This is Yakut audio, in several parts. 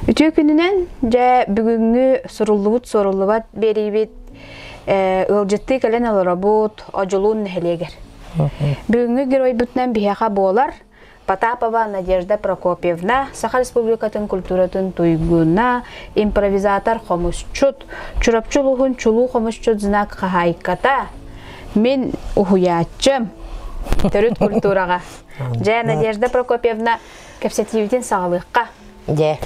Үтүө күнүнэн, дьэ бүгүҥҥү суруллубут суоруллубат биэриибит ыалдьыттыы кэлэн олоробут Одьулуун нэһилиэгэр. Бүгүҥҥү геройбутунан биһиэхэ буолар Потапова Надежда Прокопьевна, Саха Республикатын культуратын туйгуна, импровизатор хомусчут, Чурапчы улууһун чулуу хомусчут знак хаһаайката, мин уһуйааччым, төрүт культураҕа. Дьэ, Надежда Прокопьевна, кэпсэтиибитин саҕалыахха. Дьэ.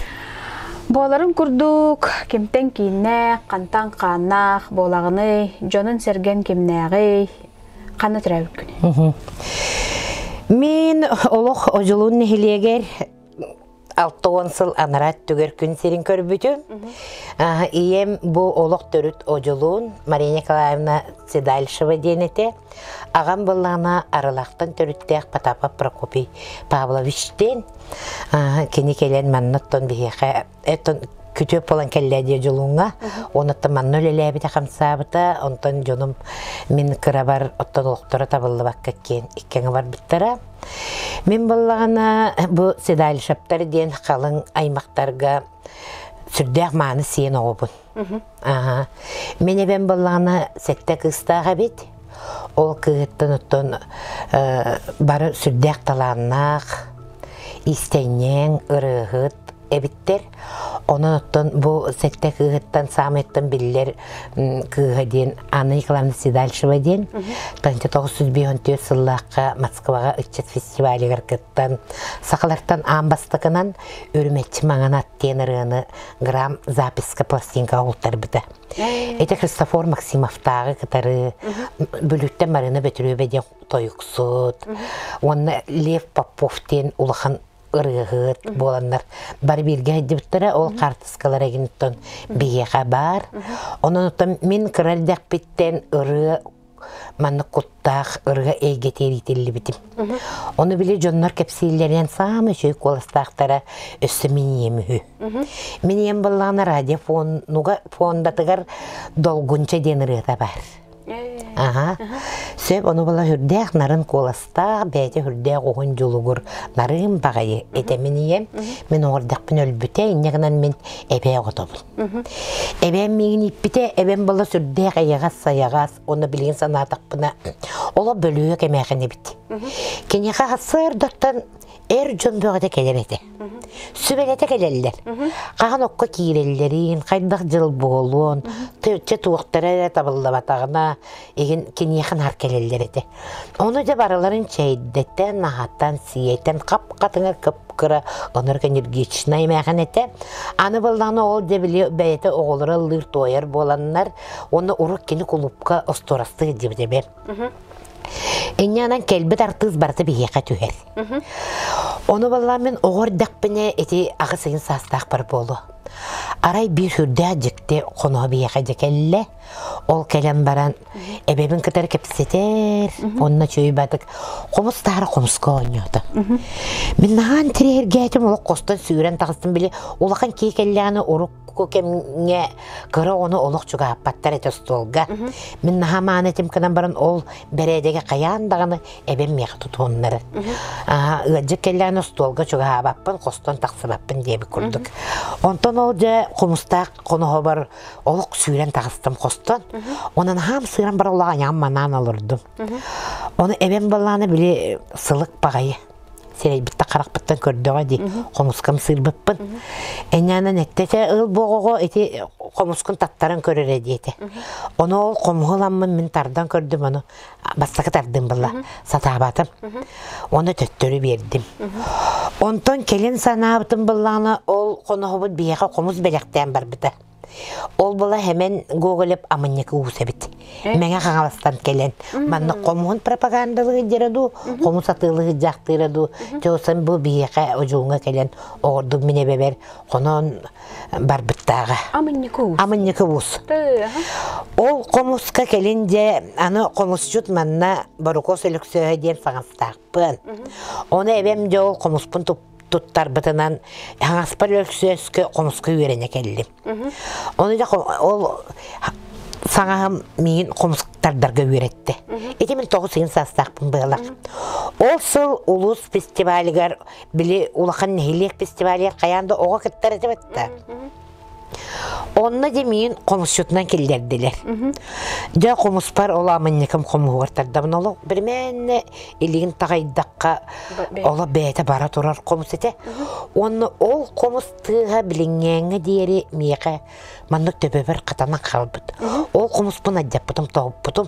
Буоларын курдук, кимтэн кииннээх, хантан хааннаах буолаҕыный, дьонун-сэргэн кимнээҕий, ханна төрөөбүккүнүй? Мин олох Одьулуун нэһилиэгэр 60 сыл анараа өттүгэр күн сирин көрбүтүм. Ийэм бу олох төрүт Одьулуун Мария Николаевна Седальшева диэн этэ. Аҕам былаана Арылахтан төрүттээх Потапов Прокопий Павлович диэн. Кини кэлэн манна оттон биһиэхэ оттон күтүөп буолан кэллэ диэ дьолуҥҥа. Онуттан манна үлэлээбитэ хамсаабыта. Онтон дьонум мин кырабар оттон олохторо табыллыбакка киэн иккэҥэ барбыттара. Мин буоллаҕына бу Седальшептар диэн халыҥ аймахтарга сүрдээх мааны сиэн оҕобун. Аха. Мин эбэм буоллаҕына сэттэ кыыстаах эбит. Ол кыыһыттан оттон бары сүрдээх талааннаах, иистэнньэҥ, ырыаһыт эбиттэр. Онон оттон бу сэттэ кыыһыттан саамайтан биллэр кыыһа диэн Анна Николаевна Седальшева диэн 1954 сыллаахха Москваҕа ыччат фестивалыгар кыттан сахалартан аан бастакынан Үрүмэччи маҥан ат диэн ырыаны грамм записка пластинкаҕа угуттарбыта. Ити Христофор Максимовтааҕы кытары Бүлүүттэн Марина Бөтүрүөбэ диэн тойуксут уонна Лев Попов диэн улахан ырыаһыт буоланнар бары бииргэ сылдьыбыттара. Ол хаартыскалар эгиниттэн биһиэхэ баар. Онон оттон мин кыра эрдэхпиттэн ырыа маннык куттаах ырыа эйгэтигэр иитиллибитим. Ону били дьоннор кэпсииллэринэн саамай үчүгэй куоластаахтара өссө мин ийэм үһү. Мин ийэм буоллаҕына радио фондатыгар Долгунча диэн ырыата баар. Аха. Сөп, ону була үрдээх нарын куоластаах, бэйэтэ үрдээх уһун дьулугур нарыын баҕайы этэ мин ийэм. Мин оҕордахпын өлбүтэ, инньэ гынан мин эбээ оҕотобун. Эбээм миигин ииппитэ, эбэм була сүрдээх эйэҕэс-сайаҕас, уонна билигин санаатахпына, олох бөлүһүөк эмээхин эбит. Киниэхэ сарсыардаттан эр дьон бөҕөтө кэлэр этэ. Сүбэлэтэ кэлэллэр. Хаһан окко киирэллэрин, хайдах дьыл буолуон, чэ туохтара эрэ табыллыбатаҕына, игин киниэхэ наар кэлэллэр этэ. Ону дьэ барыларын чэйдэтэн, аһатан, сиэтэн, хап-хатыҥыр кып-кыра, онор энергичнай эмээхин этэ. Аны буоллаҕына ол дьэ били бэйэтэ оҕолоро ыллыыр туойар буоланнар, уонна урут кини кулуупка остуорастыы сылдьыбыт эбэ. Инньэ кэлбит артыыс барыта биһиэхэ түһэр. Ону баллаан мин оҕо эрдэхпинэ ити аҕыс ыйын саастаахпар буолуо. Арай биир сүрдээх дьикти хоноһо биһиэхэ дьэ кэллэ. Ол кэлэн баран эбэбин кытары кэпсэтэр, онно чөйбатык хомус таһара хомуска оонньоото. Мин наһаан тириэргээтим, олох хостон сүүрэн таҕыстым, били улахан киһи кэллэҕинэ урукку кэмҥэ кыра оҕону олох чугаһаппаттар этэ остуолга. Мин наһаа мааны этим гынан баран ол бэрээдэги хайаан даҕаны эбэм миэхэ тутуһуннарар. Ыалдьыт кэллэҕинэ остуолга чугаһаабаппын, хостон тахсыбаппын диэбит курдук. Онтон ол дьэ хомустаах хоноһобор олох сүүрэн таҕыстым хостон. Онон хаам сыыран бар олох айаҕым манаан олордум. Ону эбэм балаана били сылык баҕайы сирэйбиттэн харахпыттан көрдөҕө дии хомускам сыырбыппын. Энньээнэн эттэтэ ыл буоҕоҕо ити хомускун таттаран көрөрө диэтэ. Ону ол хомуһу ыламмын мин тардан көрдүм ону бастакы тардым была сатаабатым. Ону төттөрү биэрдим. Онтон кэлин санаабытым быллаҕына ол хоноһобут биһиэхэ хомус бэлэхтээн барбыта. Ол була Хэмэн Гоголев амынньыкы уус эбит. Мэҥэ Хаҥаластан кэлэн манна хомуһун пропагандалыы дьэрэ дуу, хомус атыылыы дьахтыыра дуу, чосан бу биһиэхэ одьууҥҥа кэлэн оҕордук мин эбэбэр хонон барбыттааҕа. Амынньыкы уус. Амынньыкы уус. Ол хомуска кэлин дьэ аны хомусчут манна Борукуос Өлөксөөһө диэн саҥастаахпын. Ону эбэм дьэ ол хомуспун туттарбытынан хаҥаспар Өлөксөөскө хомуска үөрэнэ кэллим. Ону дьэ ол саҥаһым миигин хомус тардарга үөрэттэ. Ити мин 9 саастаахпын быһалах. Ол сыл улуус фестивалыгар били улахан нэһилиэк фестивалыгар хайаан да оҕо кыттар этэ батта. Онно дьэ миин хомусчутунан киллэрдилэр. Дьэ хомуспар ол амынньыкым хомуһугар тардабын олох биримээннэ илигин таҕайдахха оло бэйэтэ бара турар хомус этэ. Уонна ол хомус тыаһа билиҥҥээҥҥэ диэри миэхэ маннык төбөбөр хатанан хаалбыт. Ол хомуспун алдьаппытым, тоһуппутум,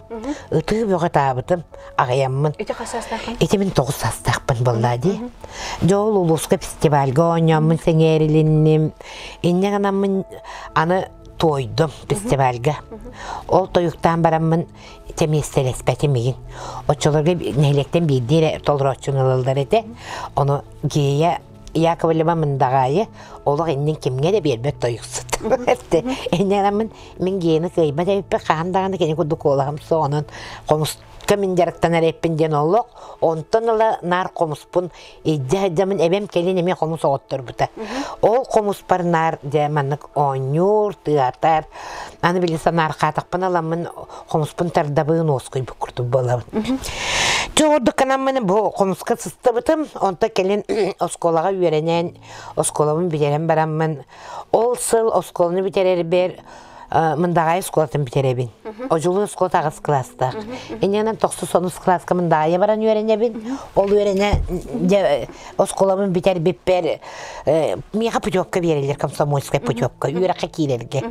ытыы бөҕө таабытым, аҕыйаммын. Ити хас саастааххын? Ити мин 9 саастаахпын буоллаа дии. Дьэ ол улууска фестивальга оонньооммун сэҥээрилинним. Инньэ гынаммын аны туойдум фестивальга. Ол тойуктаан бараммын миэстэлэспэтим игин. Оччолорго нэһилиэктэн биирдии эрэ толорооччуну ылаллар этэ. Ону Гея Яковлева Мындаҕаайы олох иннин кимҥэ да биэрбэт тойуксут. Инньэ мин Геяны кыайбат эбиппин хаһан даҕаны кини курдук куолаһым суох онон хомуска мин дьарыктанар эппин диэн олох онтон ыла наар хомуспун илдьэ сылдьаммын эбэм кэлин эмиэ хомус оҕотторбута. Ол хомуспар наар дьэ маннык оонньуур, тыатар. Аны били санаархаатахпын ыламмын хомуспун тардабын уоскуйбут курдук буолабын. Дьэ ордук гынаммын бу хомуска сыстыбытым. Онто кэлин оскуолаҕа үөрэнэн, оскуолабын бүтэрэн бараммын, ол сыл оскуоланы бүтэрэрбэр Мындаҕаайы оскуолатын бүтэрэбин. Одьулуун оскуолата аҕыс кылаастаах. Инньэнэн тохсус онус кылааска Мындаҕаайы баран үөрэнэбин. Ол үөрэнэ дьэ оскуолабын бүтэрбиппэр миэхэ путевка биэрэллэр комсомольскай путевка үөрэххэ киирэргэ.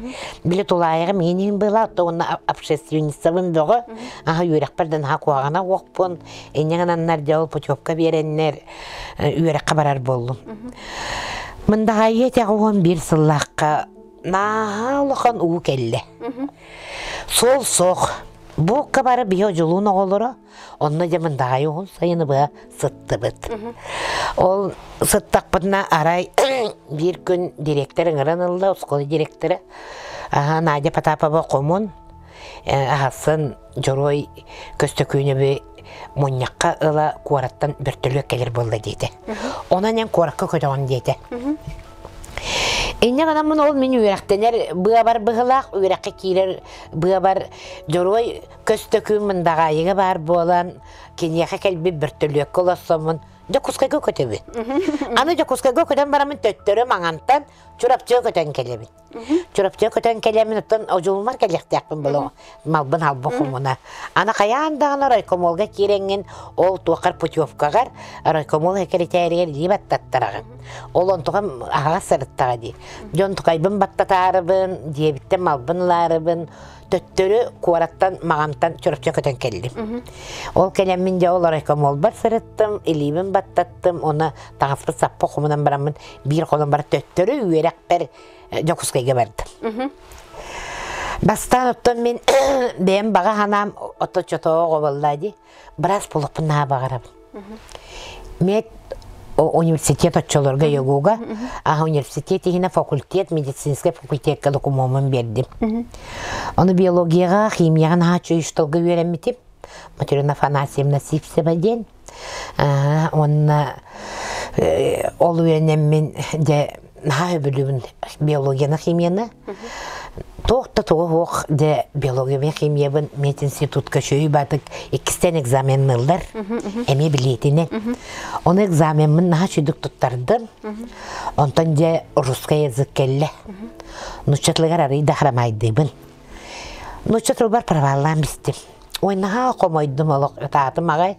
Били тулаайаҕым миин иһин быылаат уонна общественницабын бөҕө аха үөрэхпэр да наһаа куһаҕана уохпун. Инньэ гынаннар дьэ ол путевка биэрэннэр үөрэххэ барар буоллум. Мындаҕаайы этэҕэ 11 сыллаахха Нааһаа улахан уу кэллэ. Суол суох. Буукка бары биһи одьулуун оҕолоро, онно дьэ мындаҕай уһун сайыны быһа сыттыбыт. Ол сыттахпытына арай биир күн директор ыҥыран ылла, оскуола директора. Аха Надя Потапова хомун, аһасын дьоруой Көстөкүүнэби мунньахха ыла куораттан бөртөлүөт кэлэр буолла диэтэ. Онон эн куоракка көтөҕүн диэтэ. Инньэ гынаммын ол мин үөрэхтэнэр быабар быһылаах, үөрэххэ киирэр быабар дьоруой Көстөкүүн Мындаҕаайыга баар буолан, киниэхэ кэлбит бөртөлүөккэ олорсоммун Дьокуускайга көтөбүн. Аны Дьокуускайга көтөн бараммын төттөрү Маҥантан Чурапчыга көтөн кэлэбин. Чурапчыга көтөн кэлэммин оттон одьулумар кэлиэхтээхпин буолуо малбын халбын хомуна. Аны хайаан даҕаны райкомолга киирэҥҥин ол туоххар путевкаҕар райкомол секретаригар илии баттаттараҕын. Ол онтукам аһаҕас сырыттаҕа дии. Дьон тукайбын баттатаарыбын, диэбиттэн малбын ылаарыбын, төттөрү куораттан Маҕантан Чурапчы көтөн кэллим. Ол кэлэммин дьэ ол райкомолбар сырыттым, илиибин баттаттым, уонна таҥаспыт саппа хомунан бараммын биир хонон бар төттөрү үөрэхпэр Дьокуускайга бардым. Бастаан оттон мин бэйэм баҕа санаам ото чотоох буолла дии. Быраас буолуохпун наһаа баҕарабын. Мед университет оччолорго ЯГУга, а университет иһинэ факультет, медицинскэй факультетка докумуомун биэрдим. Ону биологияҕа, химияҕа наһаа үчүгэй үөрэммитим. Матрена Афанасьевна Сивцева диэн. Уонна ол үөрэнэммин дьэ наһаа сөбүлүүбүн биологияны, химияны. Туох да тугу суох дьэ биология химиябын мединститутка үчүгэй баатык иккистэн экзаменныыллар эмиэ билиэтинэн. Ону экзамеммын наһаа үчүгдүк туттардым. Онтон дьэ русский язык кэллэ. Нуучча тылыгар арыый да харамайдыыбын. Нуучча тылбар проваллаан бистим. Ой, наһаа хомойдум олох ытаатым аҕай.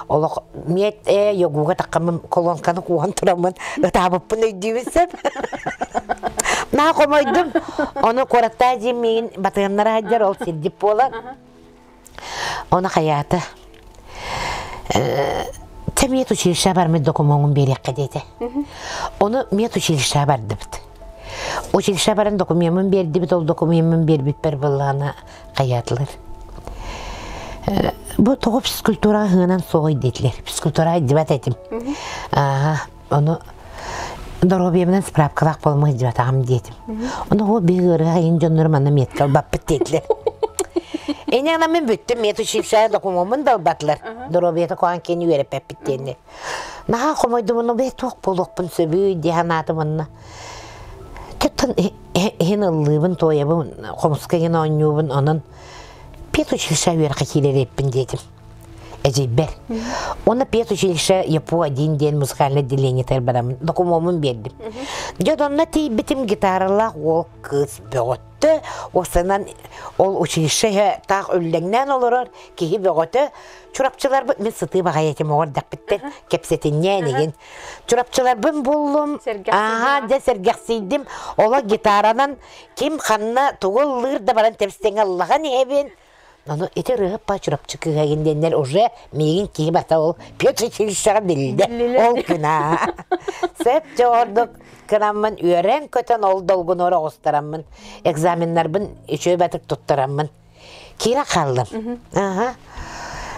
Олох миэт ээ йогуга таххаммын колонканы кууһан тураммын ытаабыппын өйдүүбүн сөп. Наһаа хомойдум. Ону куораттаа дьиэм миигин батыһыннара сылдьар ол сирдьит буолан. Ону хайаата Чэ медучилище бармыт докумуоҥун биэриэххэ диэтэ. Ону медучилище бардыбыт. Училище баран докумуоммун биэрдибит, ол докумуоммун биэрбиппэр буоллаҕына хайаатылар. Бу тоҕо физкультураҕа ыһыынан суоҕуй диэтилэр. Физкультураҕа илдьибэт этим. Ону доруобуйабынан справкалаах буолуммун илдьибэтэҕим диэтим. Ону ол биһи ыарыһах иһин дьоннору манна метка ылбаппыт диэтилэр. Инньэ гынан мин бүттүм, медучилище докумуоммун да ылбатылар. Доруобуйата куһаҕан киһини үөрэппэппит диэннэр. Наһаа хомойдум, ону бээ туох буолуохпун сөбүй дии санаатым онно. Тэттэн иһин ыллыыбын, туойабын, хомуска иһин оонньуубун, онон. Педучилище үөрэххэ киирэр эппин диэтим. Эдьиийбэр. Уонна педучилище ЯПУ-1 диэн музыкальнай отделениетыгар бараммын докумуоммун биэрдим. Дьэ онно тиийбитим гитаралаах уол кыыс бөҕөттө. Уопсайынан ол училище иһэ таах үллэҥнээн олорор киһи бөҕөтө. Чурапчыларбыт мин сытыы баҕайы этим оҕор дэхпиттэн кэпсэтинньээн игин. Чурапчыларбын буллум. Ааһа дьэ сэргэхсийдим. Олох гитаранан ким ханна тугу ыллыыр да баран тэпстэҥэ ыллахан иһэбин. Ону ити ырыһыппа Чурапчы кыыһагын диэннэр уже миигин киһи барта ол Петр училищеҕа биллэ ол күнаа. Сөп дьоҕордук кынаммын үөрэн-көтөн ол долгунуор оҕустараммын экзаменнарбын үчүгэй батык туттараммын киирэ хааллым. Аха.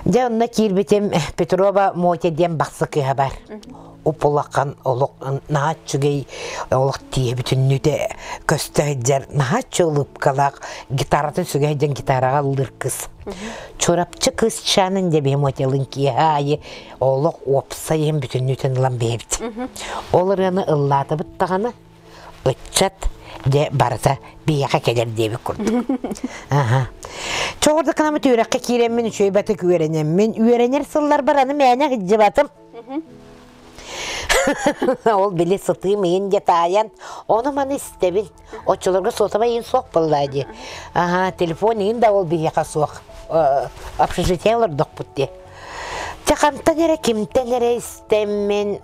Дьэ онно киирбитим Петрова Мотя диэн бахсы кыыһа бар. Уп-улахан олох наһаа үчүгэй олох тиийэ бүтүннүүтэ көстө сылдьар наһаа улыбкалаах гитаратын сүгэ сылдьан гитараҕа ыллыыр кыс. Чурапчы кыысчаанын дьэ биһи Мотялыын киэһэ аайы олох уопсайын бүтүннүүтүн ылан биһэбит. Ол ырыаны ыллаатыбыт даҕаны ыччат дьэ барыта биһиэхэ кэлэр диэбит курдук. Аха. Чоҕурда кынамыт үөрэххэ киирэммин үчүгэй батык үөрэнэммин үөрэнэр сылларбар аны мээнэ сылдьыбатым. Ол били сытыым иин дьэ таайан ону-маны истэбин. Оччолорго суотабай иин суох буолла дии. Аха, телефон иин да ол биһиэхэ суох. Общежитие олордохпут дии. Чэ хантан эрэ кимтэн эрэ истэммин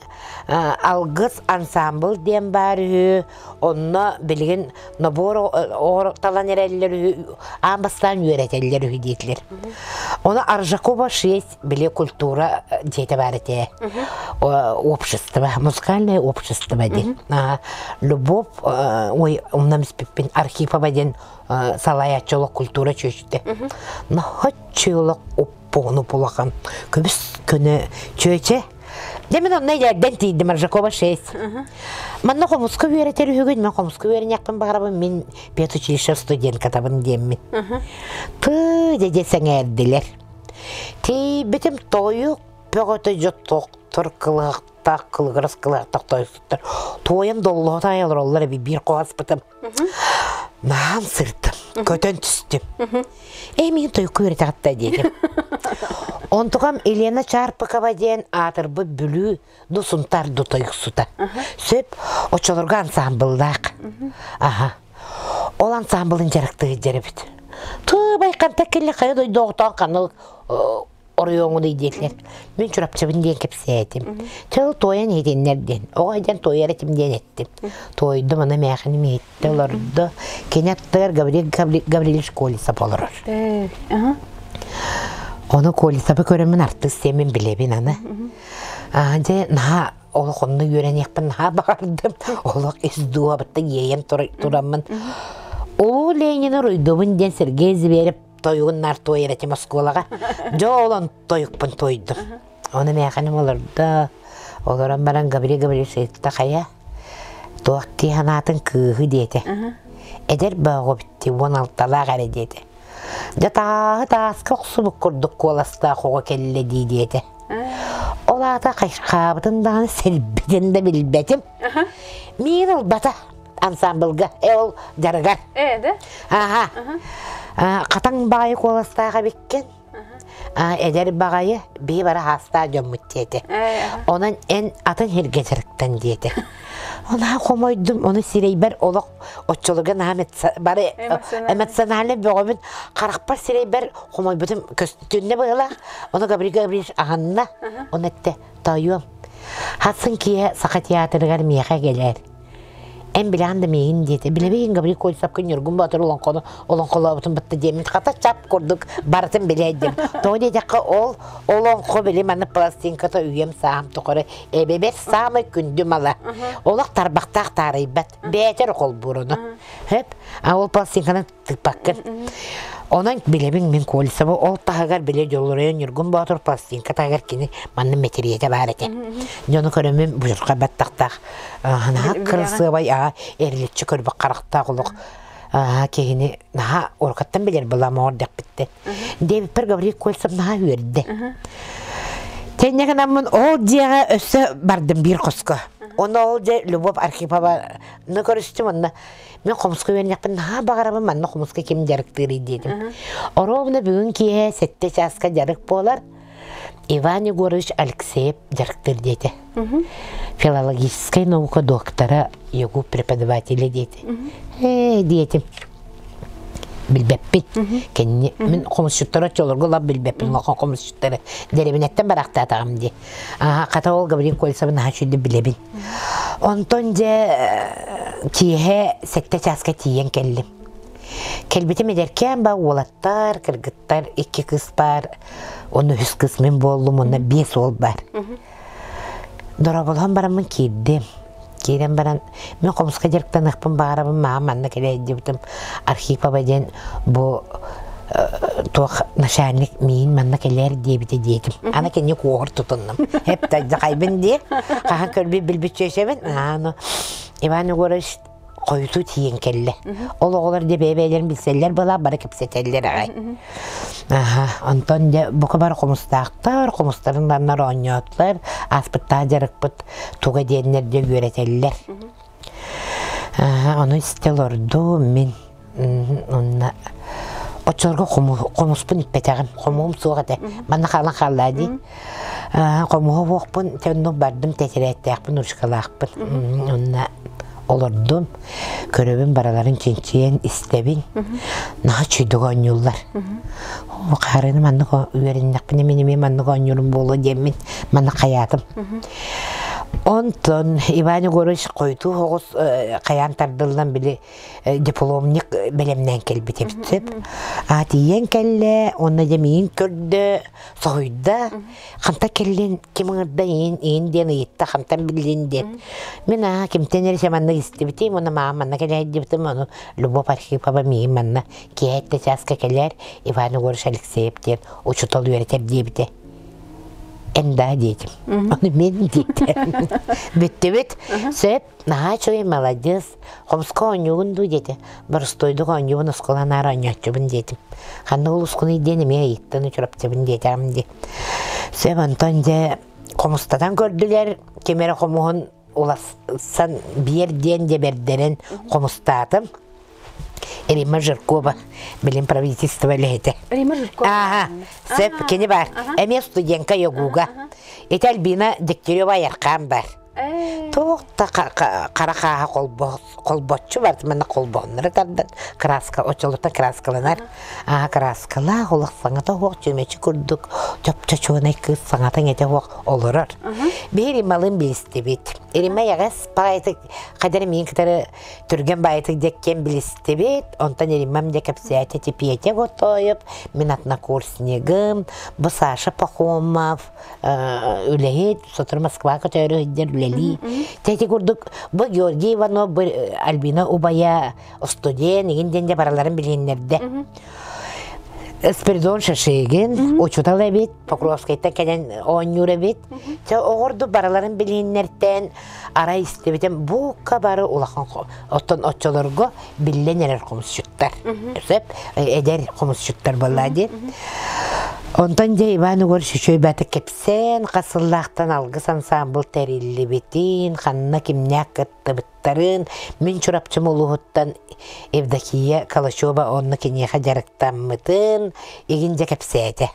Алгыс ансаамбыл диэн баар үһү, онно билигин нобуор оҕор талан эрэллэр үһү, аан бастаан үөрэтэллэр үһү диэтилэр. Ону Аржакова 6 били культура дьиэтэ баар этэ. Общество, музыкальное общество диэн. Любовь, ой, умнам испиппин, Архипова диэн салайааччы олох культура чүөчүтэ. Нохоччу олох уппугуну улахан көбүс көнө чүөчэ. Дьэ мин онно илэрдэн тиийдим Аржакова 6. Манна хомуска үөрэтэр үһүгүн, мен хомуска үөрэниэхпин баҕарабын, мин педучилище студенткатабын диэммин. Тыы дьэ дьэ сэҥээрдилэр. Тиийбитим тойук бөҕөтө дьэ тохтор кылыһахтаах кылыгырас кылыһахтаах тойуктар. Туойан доллоһута олороллор эбит биир хоһаспытым. Наһаан сырдым, көтөн түстүм. Ээ миигин тойукка үөрэтэҕит да диэтим. Онтукам Елена Чарпыкова диэн аатырбыт Бүлүү ду Сунтаар ду тойуксута. Сөп, оччолорго ансаамбыллаах. Аха. Ол ансаамбылын дьарыктыы сылдьар эбит. Тыыбай хантан кэллэ хайа дойду оҕотоон ханнык оройуоҥҥун диэтилэр. Мин Чурапчыбын диэн кэпсээтим. Чыл туойан иһитиннэр диэн. Оҕо диэн туойар этим диэн эттим. Туойдум, аны мээхиним иһиттэ олордо. Кини аттыгар Гаврил Гаврильевич Колесов олорор. Ону Колесовы көрөммүн артыыс диэммин билэбин аны. Дьэ, наһаа олох онно үөрэниэхпин наһаа баҕардым. Олох ис дууһабыттан иэйэн тураммын. Улуу Ленини уруйдубун диэн Сергей Зверев тойугун наар туойар этим оскуолаҕа. Дьэ ол он тойукпун туойдум. Ону мээхиним олордо. Олорон баран Гаврил Гаврильевич ыйытта хайа туох дии санаатын кыыһы диэтэ. Эдэр бөҕө битти 16-лаах эрэ диэтэ. Дьэ тааһы тааска охсубут курдук куоластаах оҕо кэллэ дии диэтэ. Ол аата хайхаабытын даҕаны сэлбитин да билбэтим. Миин ылбата ансамблга э ол дьарыгар. Э да? Аха. Хатаҥ баҕайы куоластаах эбиккин. Эдэр баҕайы бии бара хаастаах дьоммут диэтэ. Онон эн атын сиргэ дьарыктан диэтэ. Онаа хомойдум, ону сирэйбэр олох оччолорго наһаа бары эмоциональный бөҕөбүн харахпар сирэйбэр хомойбутум көстүннэ быһыылаах. Ону Гаврил Гаврильевич аһанна, ону эттэ, тоойуом, хассын киэһэ Саха театрыгар миэхэ кэлээр. Эн билэҕин да миигин диэтэ. Билэбин Гаврил Кольцовка Ньургун Боотур олоҥхону олоҥхолообутун батта диэммин хата чап курдук барытын билээйдим. Тоҕо диэтэххэ ол олоҥхо били манна пластинката үйэм сааһым тухары эбэбэр саамай күндү мала. Олох тарбахтаах таарыйбат. Бээтэр холбуур ону. Хөп. А ол пластинканы тыыппаккын. Онон билэбин мин Колесовы ол таһыгар били Дьоллоройон Ньургун Боотур пластинка таһыгар кини манна мэтириэтэ баар этэ. Дьону көрөммүн будьурҕа баттахтаах наһаа кырасыабай аа эриличчи көрбөх харахтаах олох киһини наһаа урукаттан билэр былаам оҕор дэхпиттэн. Диэбиппэр Гаврил Кольцев наһаа үөрдэ. Тэннэ гынаммын ол дьиэҕэ өссө бардым биир хоско. Онно ол дьэ Любовь Архипованы көрүстүм онно мен хомуска үөрэнэхпин наһаа баҕарабын манна хомуска ким дьарыктыырый диэтим. Оруобуна бүгүн киэһэ сэттэ чааска дьарык буолар. Иван Егорович Алексеев дьарыктыыр диэтэ. Филологическай наука доктора, ЕГУ преподавателэ диэтэ. Ээ диэтим. Билбэппин. Кэнни мин хомусчуттары оччолорго лап билбэппин улахан хомусчуттары дэриэбинэттэн барахтаатаҕым дии. Хата ол Гаврил Кольцевы наһаа үчүгэй билэбин. Онтон дьэ киэһэ сэттэ чааска тиийэн кэллим. Кэлбитим эдэркээн ба уолаттар, кыргыттар, икки кыыс баар, уонна үһүс кыыс мин буоллум, уонна биэс уол баар. Дорооболоһон бараммын киирдим. Киирэн баран, мин хомуска дьарыктаныахпын баҕарабын, маҕан манна кэлэ сылдьыбытым. Архипова диэн бу туох начальник миин манна кэлээр диэбитэ диэтим. Аны кини куоһур тутуннум. Эп тайдахайбын диэ. Хаһан көрбүт билбит чүөчэбин. Аны Иван Егорович хойутуу тиийэн кэллэ. Ол оҕолор дьэ бэйэ-бэйэлэрин билсэллэр была бары кэпсэтэллэр аҕай. Аха, онтон дьэ бука бары хомустаахтар, хомустарын ланнар оонньоотулар, ааспыттаах дьарыкпыт туга диэннэр дьэ үөрэтэллэр. Аха, ону истэ олордум мин. Онно оччолорго хомуспун иппэтэҕим, хомуһум суох этэ. Манна хаалан хааллаа дии. Хомуһу буохпун, онно бардым тэтэрээттээхпин, ручкалаахпын. Онно олордум, көрөбүн бараларын чинчийэн истэбин. Наһаа үчүгэй оонньууллар. Оо, хаарыаны маннык үөрэннэхпинэ мин эмиэ маннык оонньуурум буолуо диэммин манна хайаатым. Онтон Иван Егорович хойутуу соҕус хайаан тардыллан били дипломник бэлэмнээн кэлбит эбит сөп. А тиийэн кэллэ, уонна дьэ миин көрдө, соһуйда. Ханта кэллин, ким ыҥырда иин, иин диэн ыйытта, хантан биллин диэн. Мин аа кимтэн эрэ маннык истибитим, уонна маам манна кэлээйдибитим, ону Любовь Архипова миин манна киэһэттэ чааска кэлээр Иван Егорович Алексеев диэн учуутал үөрэтэр диэбитэ. Эн да диэтим. Ону мен диэтим. Бүттүбүт. Сөп, наһаа үчүгэй, маладьыас. Хомуска оонньуугун дуу диэтэ. Боростуойдук оонньуубун, оскуола наар оонньооччубун диэтим. Ханна улуускунуй диэн эмиэ ыйыттан Чурапчыбын диэтэҕим дии. Сөп, онтон дьэ хомустатан көрдүлэр, ким эрэ хомуһун улассан биэр диэн дьэ бэрдэрэн хомустаатым. Римма Жиркова, билим правительство үлэһитэ. Римма Жиркова. Ааха, сөп, кини бар. Эмиэ студентка ЕГУга. Ити Альбина Дегтярева Айархаан бар. Туох да хара хааһа холбоччу бар, манна холбооннору тардан краска, очолута краскаланар. Аа, краскалаах олох саҥата суох чүмэчи курдук чопчочуонай кыыс саҥата иҥэтэ суох олорор. Биһи Риммалыын билистибит. Римма эҕэс паайтык хадары миин кытары түргэн баайытык дьэккиэн билистибит, онтон Риммам дьэ кэпсээтэ Петя Готоев, мин однокурснигым, бу Саша Пахомов, үлэһит, сотору Москва көтөөрү сылдьар үлэлии. Ити курдук бу Георгий Иванов, бу Альбина убайа студент, игин диэн дьэ бараларын билиһиннэрдэ. Спиридон Шашигин, учуутал эбит, Покровскайтан кэлэн оонньуур эбит. Чэ, оҕорду бараларын билиһиннэртэн арай истибитим бука бары улахан оттон оччолорго биллэн эрэр хомусчуттар. Сөп, эдэр хомусчуттар буолла дии. Онтон дьэ Иван Егорович үчүгэй баата кэпсээн, хас сыллаахтан алгыс ансаамбыл тэриллибитин, ханна кимнээх кыттыбыттарын, мин Чурапчым улууһуттан Евдокия Калачева онно киниэхэ дьарыктаммытын игин дьэ кэпсээтэ.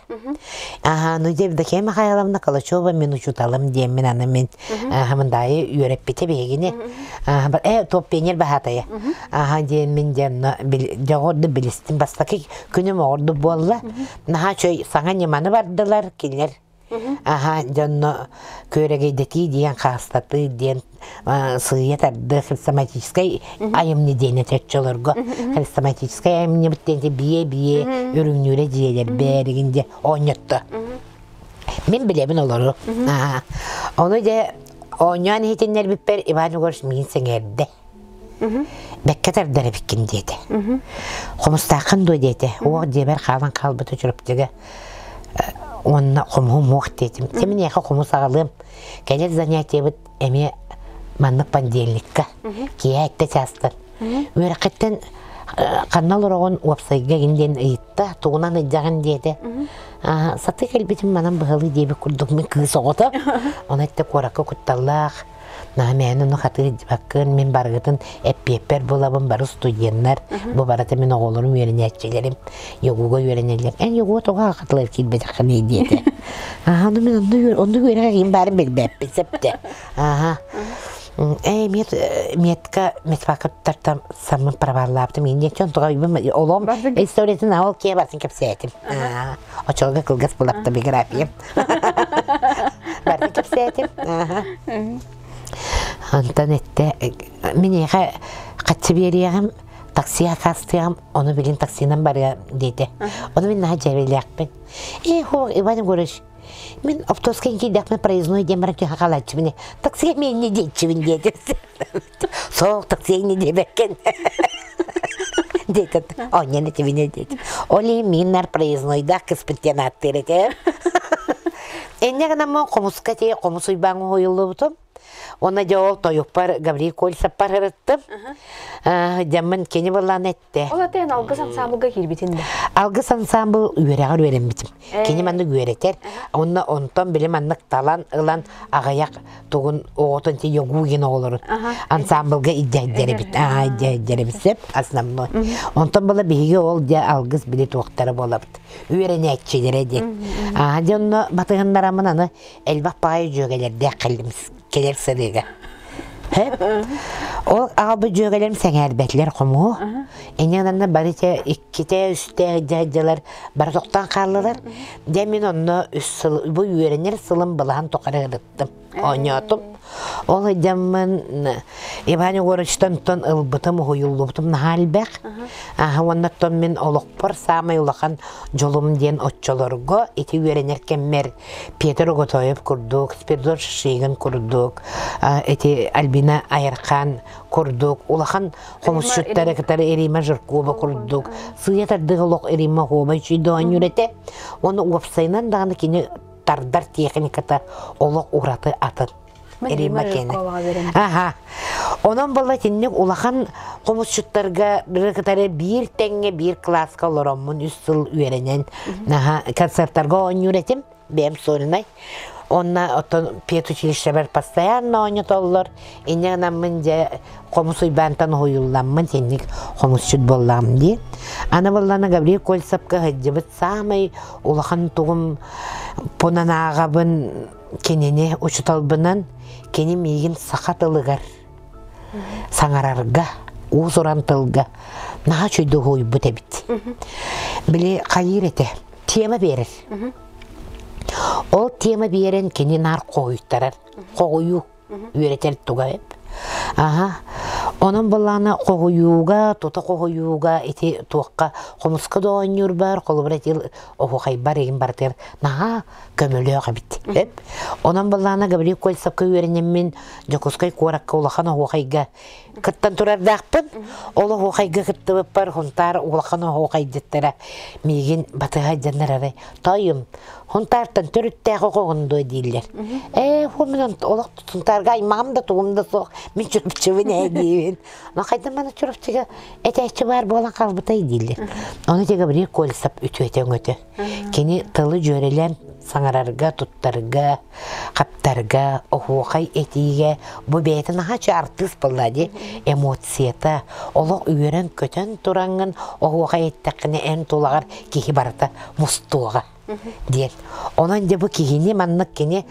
Аха, ну дьэ Евдокия Михайловна Калачева мин учууталым диэммин аны мин мындаайы үөрэппитэ биһигини. Топ пионер баһаатайа. Аха диэн мин дьэ онно дьэ оҕорду билистим бастакы күнүм оҕорду буолла. Наһаа үчүгэй саҥа ньыманы бардылар кинилэр Аха, дьонно күөрэгэйдэтии диэн хаастатыы диэн сыыйа тардыы хрестоматическай айымньы диэн этэ оччолорго. Хрестоматическай айымньыбыт диэн бие-бие үрүҥнүүрэ дьиэлэр бээригин дьэ оонньотто. Мин билэбин олору. Ону дьэ оонньоон иһитиннэрбиппэр Иван Егорович миин сэҥээрдэ. Бэккэ тардар эбиккин диэтэ. Хомустааххын дуо диэтэ. Уох дьиэбэр хаалан хаалбыта Чурапчыга. Уонна хомуһум уох диэтим. Сэ миниэхэ хомус аҕалыам. Кэлэр занятиебыт эмиэ маннык понедельникка. Киэһэ эттэ чаастан. Үөрэххиттэн ханна олороҕун уопсайга гин диэн ыйытта. Тугунан ыйдьаҕын диэтэ. Сатыы кэлбитим манан быһалыы диэбит курдук мин кыыс оҕото. Ону эттэ куоракка кутталлаах. Наһаа мээнэ ону хатыы илдьибэккин, мин барыгытын эппиэппэр булабын, бары студеннар, бу барыта мин оҕолорум үөрэнээччилэрим, ЯГУга үөрэнэллэр. Эн ЯГУга тоҕо хатылар киирбэтэххиний диэтэ. Аха, ону мин онно онно үөрэҕэ ким баарын билбэппин сөптө. Аха. Ээ, мет, метка, медфакка туттартан саммын проваллаабытым. Инде чон тоҕо олом историятын ол киэ барсын кэпсээтим. Очолго кылгас булапта биографиям. Барытын кэпсээтим. Онтон эттэ, мин эйиэхэ хаччы биэриэҕим, такси акаастыаҕым, ону билин таксинан барыа диэтэ. Ону мин наһаа дьээбэлээхпин. Ээ, хуох, Иван Егорович, мин автобуска киирдэхпинэ проездной диэн баран түһэ хаалааччыбын. Таксига миэннэ диэччибин диэтим. Суох, такси инньэ диэбэккин. Диэтэ, оонньоон этибинэ диэтим. Ол иһин миин нар проезднойдаах кыспыт диэн ааттыыр этим. Инньэ гынаммын хомуска ти хомус уйбааҥҥа уһуйуллубутум. Уонна дьэ ол тойукпар Гаврил Кольцевпар ырыттым. Дьаммын кини былаан эттэ. Ол аты эн Алгыс ансаамбылга киирбитин да? Алгыс ансаамбыл үөрэҕэр үөрэммитим. Кини маннык үөрэтэр. Уонна онтон били маннык талан ылан аҕыйах тугун оҕотун ти Йогугин оҕолорун ансаамбылга иддьэйдэр эбит. Аа иддьэйдэр эбит сөп основной. Онтон была биһиги ол дьэ алгыс били туохтара буолабыт. Үөрэнээччилэрэ диэн. Аа дьэ онно батыһыннараммын аны элбэх баҕайы дьүөгэлэрдээх кэллим кэлэр сырыыга. Ол аҕалбыт дьүөгэлэрим сэҥээрбэтилэр хомуһу. Инньэ гынан бары те иккитэ, үстэ дьалар бары тохтоон хааллылар. Дьэ мин онно үс сыл бу үөрэнэр сылым былаан тухары ырыттым, оонньоотум. Ол ыдьаммын Иван Егоровичтан ылбытым, уһуйуллубутум наһаа элбэх. Аха уонна мин олохпор саамай улахан дьолум диэн оччолорго ити үөрэнэр кэммэр Петр Оготоев курдук, Спиридон Шишигин курдук, эти Альбина Айархан курдук, улахан хомусчуттары кытары Рима Жиркова курдук, сыыйа тардыга олох Рима Хома үчүйдө оонньуур этэ. Оны уопсайынан даҕаны кини тардар техниката олох ураты атын. Рима киэнэ. Аха. Онон буолла итинник улахан хомусчуттарга кытары биир тэҥҥэ биир кылааска олороммун үс сыл үөрэнэн аха концерттарга оонньуур этим бэйэм сольнай. Онна оттон педучилищебар постоянно оонньотоллор. Инньэ гынаммын дьэ хомус уйбаантан уһуйулламмын синник хомусчут буоллаҕым дии. Аны буоллаҕына Гаврил Кольцевка сылдьыбыт саамай улахан тугум пунан ааҕабын Кинини учуталбынан кини миигин саха тылыгар саҥарарга, уус-уран тылга наһаа үчүгэйдик уһуйбут эбит. Били хайыыр этэ, тема биэрэр. Ол тема биэрэн кини наар хоһуйтарар, хоһуйуу үөрэтэр туга эбит. Аха. Онон былаана хоһуйууга, тута хоһуйууга ити туохха хомуска да оонньуур бар, холобура ити оһуохайбар игин барытыгар наһаа көмөлөөх эбит. Эп. Онон былаана Гаврил Кольцевка үөрэнэммин Дьокуускай куоракка улахан оһуохайга кыттан турардаахпын. Ол оһуохайга кыттыбыппар Хунтаар улахан оһуохайдыттара миигин батыһа дьаннарары тойум Хунтаартан төрүттээх оҕоҕун дуо дииллэр. Ээ, ху мин олох Сунтаарга аймаҕым да тугум да суох, мин Чурапчыбын ээ диибин. Но хайдан маны Чурапчыга этээччи баар буолан хаалбытай дииллэр. Ону ити Гаврил Кольцев үтүөтэ өҥөтө. Кини тылы дьүөрэлээн саҥарарга, туттарга, хаптарга, оһуохай этиигэ бу бэйэтэ наһаа артыыс буолла дии эмоцията олох үөрэн-көтөн тураҥҥын оһуохай эттэххинэ эн тулаҕар киһи барыта мустуоҕа диэн. Онон дьэ бу киһини маннык кини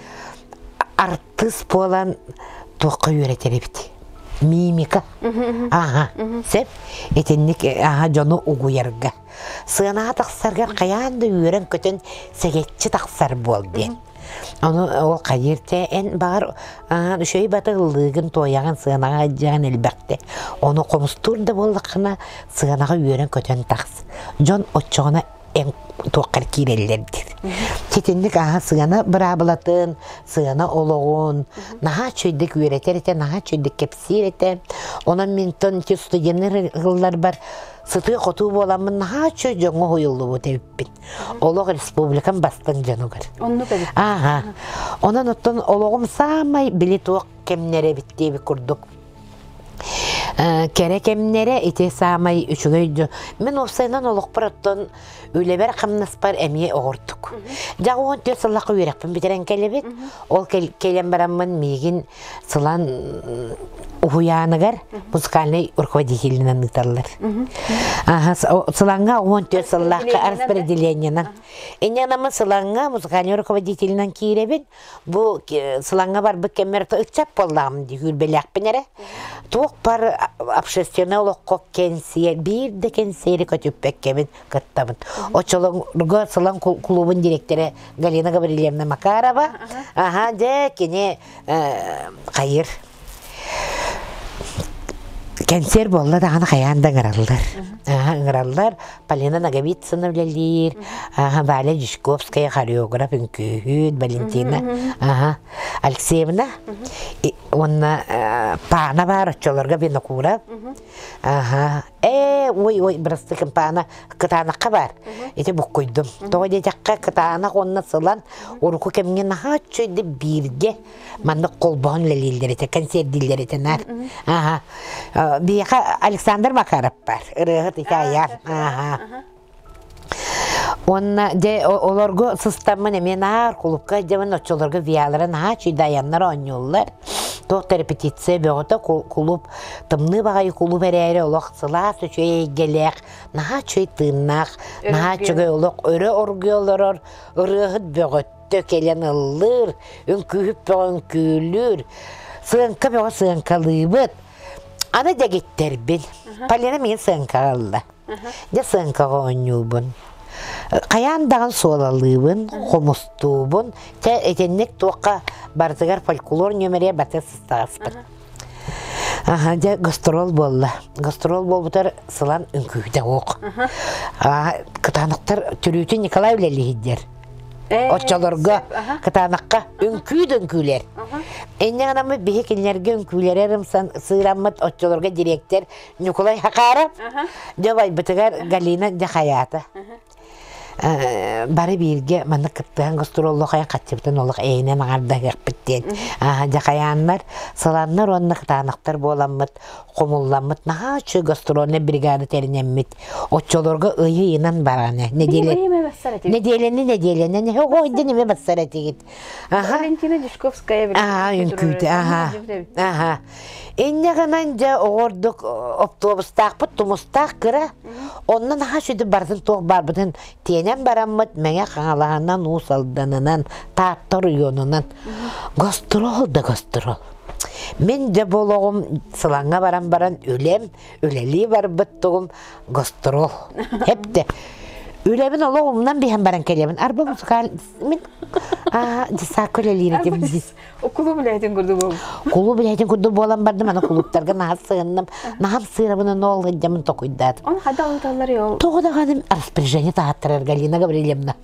артыыс буолан туохха үөрэтэр эбит. Мимика. Аха. Сөп. Итинник аха дьону угуйарга. Сыанаҕа тахсаргар хайаан да үөрэн-көтөн сэгэччи тахсар буол диэн. Ону ол хайыыр те эн баҕар үчүгэй баты ыллыыгын туойаҕын сыанаҕа дьаан элбэхтэ. Ону хомустуур да буоллаххына сыанаҕа үөрэн-көтөн тахс. Дьон оччоҕуна эн туоххар киирэллэр диир. Ситинник аһа сыана быраабылатын, сыана олоҕун наһаа үчүгэйдик үөрэтэр этэ, наһаа үчүгэйдик кэпсиир этэ. Онон минтон ити студеннар ылларбар сытыы-хотуу буоламмын наһаа үчүгэй дьоҥҥо уһуйуллубут эбиппин. Олох республикам бастыҥ дьонугар. Оннук эбит. Ааха. Онон оттон олоҕум саамай били туох кэмнэрэ эбит диэбит курдук. Кэрэ кэмнэрэ ити саамай үчүгэй дьон. Мин уопсайынан олохпор оттон үлэбэр хамнаспар эмиэ оҕурдук. Дьэ 14 сыллаахха үөрэхпин бүтэрэн кэлэбит. Ол кэлэн бараммын миигин сылан уһуйааныгар музыкальнай руководителинэн ыыталлар. Сылаҥҥа 14 сыллаахха распределениенан. Инньэ гынан Сылаҥҥа музыкальнай руководителинэн киирэбин. Бу Сылаҥҥа барбыт кэммэр ыччат буоллаҕым дии, күүрбэлээхпин эрэ. Туох бар общественнай олоххо кэнсиэр, биир да кэнсиэри көтүппэккэбин кыттабын. Оччолорго Сылаҥ кулуубун дириэктэрэ Галина Гаврильевна Макарова, аха, дьэ, кини хайыр Кэнсиэр буолла даҕаны хайаан да ыҥыраллар. Ыҥыраллар. Полина Ноговицына үлэлиир, Валя Дьячковская хореограф, үҥкүүһүт, Валентина Алексеевна уонна Паана баар оччолорго Винокуров. Ээ, ой, ой, бырастыкын Паана Кытаанахха баар. Ити буккуйдум. Тоҕо диэтэххэ Кытаанах уонна Сылан урукку кэмҥэ наһаа үчүгэйдик бииргэ маннык холбоһон үлэлииллэр этэ, концердииллэр этэ наар. Аха. Биһиэхэ Александр Макаров бар, ырыаһыт ити айаан. Аха. Уонна дьэ олорго сыстаммын эмиэ наар кулукка дьэбин оччолорго виалара наһаа үчүгэй айаннар оонньууллар. Туох да репетиция бөҕөтө кулууп тымныы баҕайы кулууп эрээри олох сылаас үчүгэй эйгэлээх, наһаа үчүгэй тыыннаах, наһаа үчүгэй олох өрө оргуйа олорор ырыаһыт бөҕөт кэлэн ыллыыр, үҥкүүһүт бөҕө үҥкүүлүүр, сыаҥка бөҕө сыаҥкалыыбыт. Аны дэгиттэрбин. Полина миигин сыаҥкаҕа ылла. Дьэ сыаҥкаҕа оонньуубун. Хайаан даҕаны суолалыыбын, хомустуубун. Чэ итинник туохха барытыгар фольклор нүөмэригэр барыта сыстаҕаспыт. Аха, дьэ гастрол буолла. Гастрол буолбутар сылан үҥкүүтэ суох. Кытаанахтар түрүүтүн Николай үлэлиһиддэр. Оччолорго кытаанахха үҥкүү да үҥкүүлэр. Инньэ гынаммыт биһи кинилэргэ үҥкүүлэри ырымсан сыыраммыт оччолорго дириэктэр Ньукулай Хакаров дьэ убайбытыгар Галина дьэ хайаата. Бары бииргэ маннык кыттыһан гастроллуох айан хаччыбытын олох эйинэн аҥардаһыахпыт диэн дьахайааннар сыланнар уонна кытаанахтар буоламмыт хомулламмыт наһаа үчүгэй гастрольнай бригада тэринэммит оччолорго ыйы ыйынан бараны нэдиэлэ нэдиэлэни нэдиэлэнэн оҕо ыйдан эмэ барсар этигит Валентина Дюшковская аха үҥкүүтэ аха аха Инньэ гынан дьэ оҕордук оптуобустаахпыт тумустаах кыра. Онно наһаа сүдү барытын туох баарбытын тиэнэн бараммыт Мэҥэ Хаҥалаһынан, Уус Алданынан, Таатта оройуонунан. Гастрол да гастрол. Мин дьэ бу олоҕум Сылаҥҥа баран баран үлэм, үлэлии барбыт тугум гастрол. Эптэ. Үлэбин олох умнан биһэн баран кэлэбин. Арба музыкаль мин аа десакка үлэлиир этим. Кулууп үлэһитин курдук буолбут. Кулууп үлэһитин курдук буолан бардым, аны кулууптарга наһаа сыһынным, наһаа сыырабын ол сылдьаммын токуйдаатым. Он хайдах ыыталлар ол? Тоҕо даҕаны распоряжение таһааттарар Галина Гаврильевна.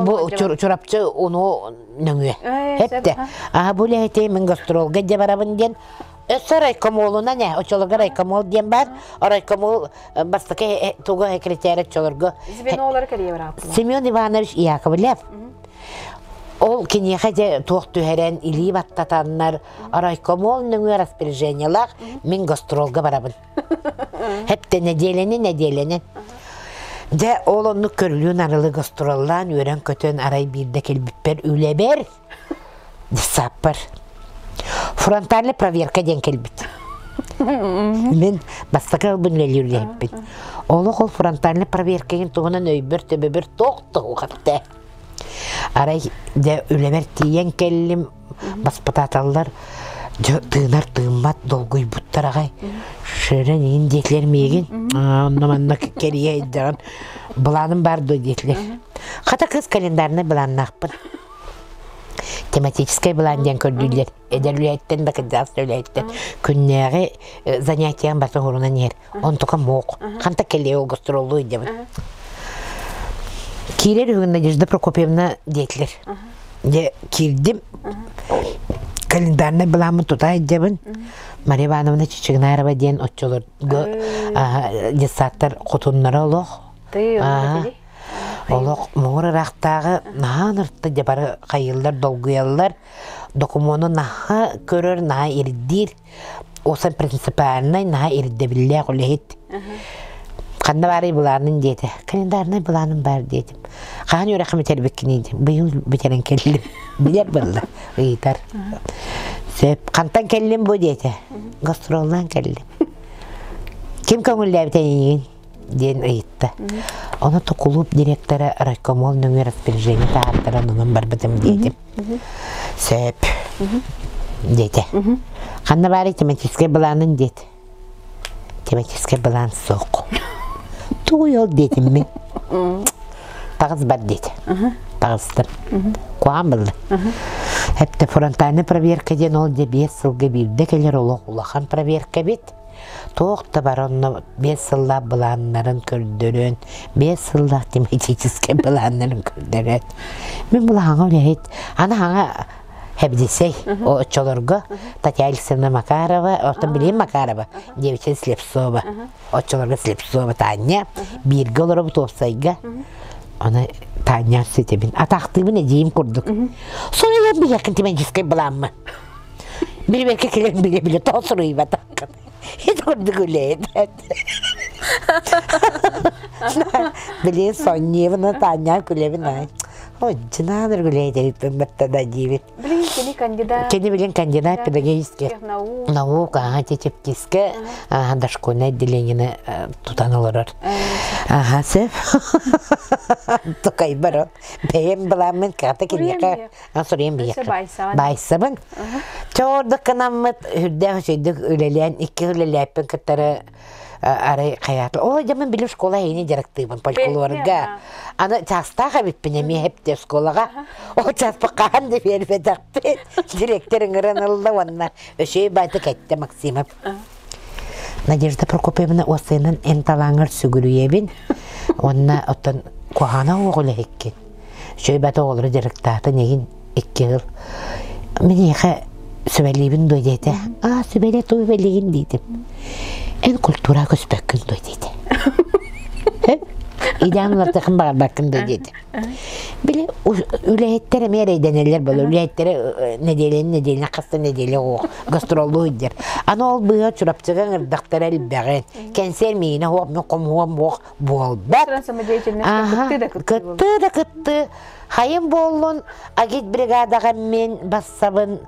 Бу Чурапчы уну нөҥүө. Эпте. Аха бу үлэһити мин гастролга дьэ барабын диэн Өссө райкомолунан ээ, оччолорго райкомол диэн баар. Райкомол бастакы туга секретарь оччолорго Звенолары кэрийэ барааттылар. Семен Иванович Яковлев. Ол киниэхэ дьэ туох түһэрэн илии баттатаннар райкомол нөҥүө распоряжениелаах мин гастролга барабын. Хэптэ нэдиэлэни нэдиэлэнэн. Дьэ ол оннук көрүлүүн арылы гастроллаан үөрэн-көтөн арай биирдэ кэлбиппэр үлэбэр Саппар. Фронтальный проверка диэн кэлбит. Мин бастакы ылбын үлэлиир үлэһиппин. Олох ол фронтальный проверкаҕын туһунан өйбөр төбөбөр туох туһуҕатта. Арай дьэ үлэбэр тиийэн кэллим, баспытааталлар дьэ тыынар тыыммат долгуйбуттар аҕай. Шөрөн иин диэтилэр миигин. Онно манна кэрийэ илдьэҕин. Былааным баар дуо диэтилэр. Хата кыыс календарнай былааннаахпын. Тематическай былаан диэн көрдүүллэр. Эдэр үлэһиттэн да кырдьаҕас да үлэһиттэн күннээҕи занятиям барыта уһурунан иһэр. Онтука муох. Ханта кэлиэ ол гастроллуу илдьэбин. Киирэр үһүн Надежда Прокопьевна диэтилэр. Дьэ киирдим. Календарнай былааммын тута илдьэбин. Мария Ивановна Чичигинарова диэн оччолорго детсадтар хотуннара олох. Олох муҥур ыраахтааҕы наһаа ынырта дьэ бары хайыыллар, долгуйаллар, докумуону наһаа көрөр, наһаа ирдиир. Осан принципиальнай наһаа ирдэбиллээх үлэһит. Ханна баарый былаанын диэтэ. Календарнай былааным баар диэтим. Хаһан үөрэххин бүтэрбиккиний диэн. Быйыл бүтэрэн кэллим. Билэр буолла. Ыйытар. Сөп. Хантан кэллим бу диэтэ. Гастроллаан кэллим. Ким көҥүллээбитэ эйигин? диэн ыйытта. Ону кулууп директора райкомол нөҥүө распоряжение таһааттаран онон барбытым диэтим. Сөп диэтэ. Ханна баарый тематическай былаанын диэт. Тематическай былаан суох. Тугуй ол диэтим мин. Таҕыс бар диэтэ. Таҕыстым. Куһаҕан булла. Эптэ фронтальный проверка диэн ол дьэ 5 сылга биирдэ кэлэр олох улахан проверка эбит. Туох да бар онно 5 сыллаах былааннарын көрдөрөн, 5 сыллаах тематическай былааннарын көрдөрөн. Мин былааҥа үлэһит, аны хаҥа Хэбдисей оччолорго Татьяна Александровна Макарова, оттон билигин Макарова, девичья Слепцова, оччолорго Слепцова Таня, бииргэ олоробут уопсайга. Аны Таня ситибин, атахтыыбын эдьиийим курдук. Суруйан билэккин тематическай былааммын. Бирибэркэ кэлэн билэ-билэ тоҕо суруйбатаххын. Ити курдук үлэйбэт. Билигин сонньуйабын, Таанньаҕа күлэбин аай. Одьунаан үлэйдэбиппин баттада диибин. Билигин кини кандидат. Кини билигин кандидат педагогических наук, ага, чепкиске, ага, дошкольное отделениени тутан олорор. Ага, сөп. Тукайбар бэйэм былааммын ката киниэхэ суруйан биһиэхэ. Баайсабын. Чоордук гынаммыт үрдээх үчүгдүк үлэлээн икки үлэлээппин кыттары арай хайаата. Ол дьэ мин билим школа эйини дьарыктыыбын фольклорга. Аны чаастаах эбиппин эмиэ хепте школаҕа. Ол чааспы хаһан да биэрбэтэхпит. Директор ыҥыран ылла уонна өсөй баайта кэттэ Максимов. Надежда Прокопьевна уоссайынан эн талааҥҥар сүгүрүйэбин. Уонна оттон куһаҕана уоҕу үлэһиккин. Үчүгэй оҕолору дьарыктаата нэгин икки сыл. Миниэхэ сүбэлиибин дуо диэтэ. Аа, сүбэлэ туу сүбэлиигин диэтим. Эн культура көспөккүн дуо диэтэ. Идеан улартахын баҕарбаккын дуо диэтэ. Били үлэһиттэр эмиэ эрэйдэнэллэр буолар. Үлэһиттэрэ нэдиэлэни нэдиэлэни хаста нэдиэлэ оҕо гастроллуу сылдьар. Аны ол быыһа Чурапчыга ыҥырдахтара элбэҕин. Кэнсиэр миинэ суох, мин хомуһуом суох буолбат. Самодеятельность кыттыы да кыттыы. Кыттыы да кыттыы. Хайым буоллун, агитбригадаҕа мин бассабын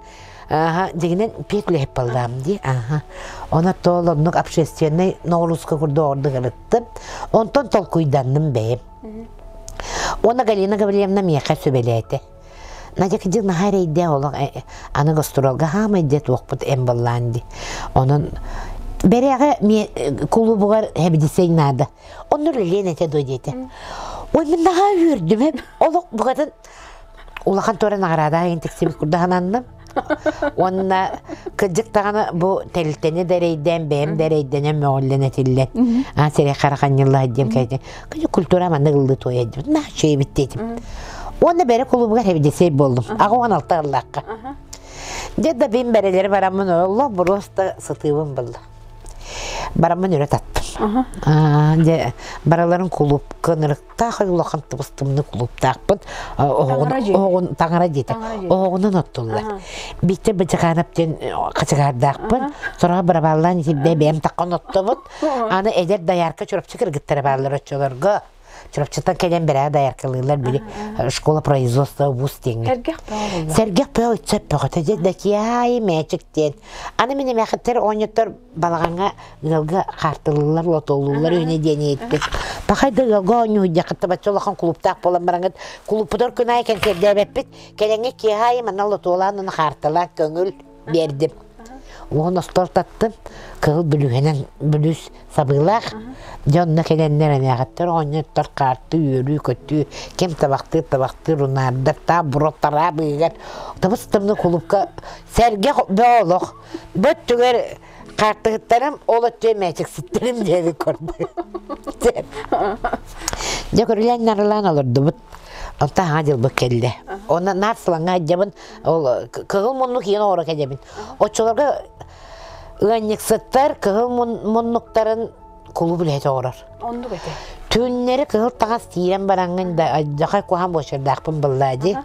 дьигинэн пиэт үлэһит буоллаам дии. Аха. Она тоол оннук общественный ноҕурууска курдук ордук ырыттым. Онтон толкуйданным бэйэм. Уонна Галина Гаврильевна миэхэ сүбэлээтэ. Надя кыдьык наһаа эрэйдээх олох аны гастролга хаамай дьэ туохпут эн баллаан ди. Онон бэрээҕэ кулуубугар хэбидисэй наада. Онно үлэлиэн этэ дуо диэтэ. Ой мин наһаа үөрдүм олох букатын улахан туора наҕараада иһин тиксибит курдук сананным. Уонна кырдьык даҕаны бу тэрилтэни да эрэйдээн, бэйэм да эрэйдэнэн мөҕүллэн этиллэн, аа сирэй хараханньыллаах диэн кэлдим. Кыдьык культура маннык ыллыы туойа диэбит. Наһаа үчүгэй диэтим. Уонна бэрэ кулуубугар хэбидисэй буоллум. 86 ыллаахха. Дьэ да бин бэрэлэри бараммын олох боруоста сытыыбын булла. Бараммын өрө таттым. Дьэ бараларын кулуупка ынырыктаах улахан тыбыс-тымныы кулууптаахпын. Оһоҕун таҥара диэтэ. Оһоҕунан оттуллар. Бииттэ Бачакаанап диэн хачыгаардаахпын. Сороҕо барабааллаан итирдэ бэйэм таххан оттобут. Аны эдэр доярка Чурапчы кыргыттара бааллар оччолорго. Чурапчыттан кэлэн бэрээ дояркалыылар били школа производства вуз диэҥҥэ. Сэргэх бөҕө буолла. Сэргэх бөҕө ыччат бөҕөтө дьэ дакиай мээчик диэн. Аны мин эмээхиттэр оонньоттор балаҕаҥҥа ыалга хаартылыыллар, лотолууллар үһүнэ диэн иһиттим. Пахай да ыалга оонньууйдаххыт бачча улахан кулууптаах буолан бараҥҥыт кулууппутугар күн аайы кэнсиэрдээбэппит. Кэлэҥҥэ киэһэ аайы манна лотуолаан уонна хаартылаан көҥүл биэрдим. Уһун остуол таттым, кыһыл бүлүүһэнэн бүлүүс сабыылаах. Дьэ онно кэлэннэр эмээхиттэр оҕонньоттор хаарты үөрүү-көтүү, ким табахтыыр табахтыыр унаардар, таа буруо-тараа быыһыгар табыс-тымныы кулуупка сэргэх бөҕө олох. Бу өттүгэр хаартыһыттарым, ол өттүгэр мээчикситтэрим диэби көрдө. Дьэ көрүлээн нарылаан олордубут. Онтон аҥа дьылбыт кэллэ. Онно наар сылаҥҥа сылдьабын, ол кыһыл муннук иэн оҕоро кэлэбин. Оччолорго ыанньыксыттар кыһыл муннуктарын кулууп үлэһитэ оҥорор. Оннук этэ. Түүннэри кыһыл таҥас тиирэн бараҥҥын да алдьархай куһаҕан буочардаахпын быллаа дии.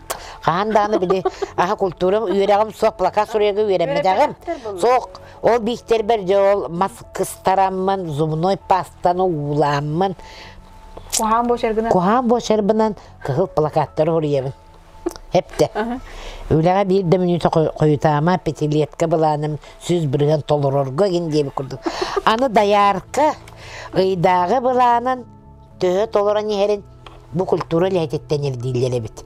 Хаһан даҕаны били аха культурам үөрэҕим суох плакат суруйарга үөрэммэтэҕим. Суох. Ол бииктэрбэр дьэ ол мас кыстараммын, зубной пастаны уулааммын, Куһаан буочаргынан куһаан буочарбынан кыһыл плакаттары суруйабын. Эптэ. Үлэҕэ биир да мүнүүтэ хойутаама, пятилетка былааным 100% толорорго гин диэбит курдук. Аны доярка ыйдааҕы былаанын төһө толорон иһэрин бу культура үлэһититтэн ирдииллэр эбит.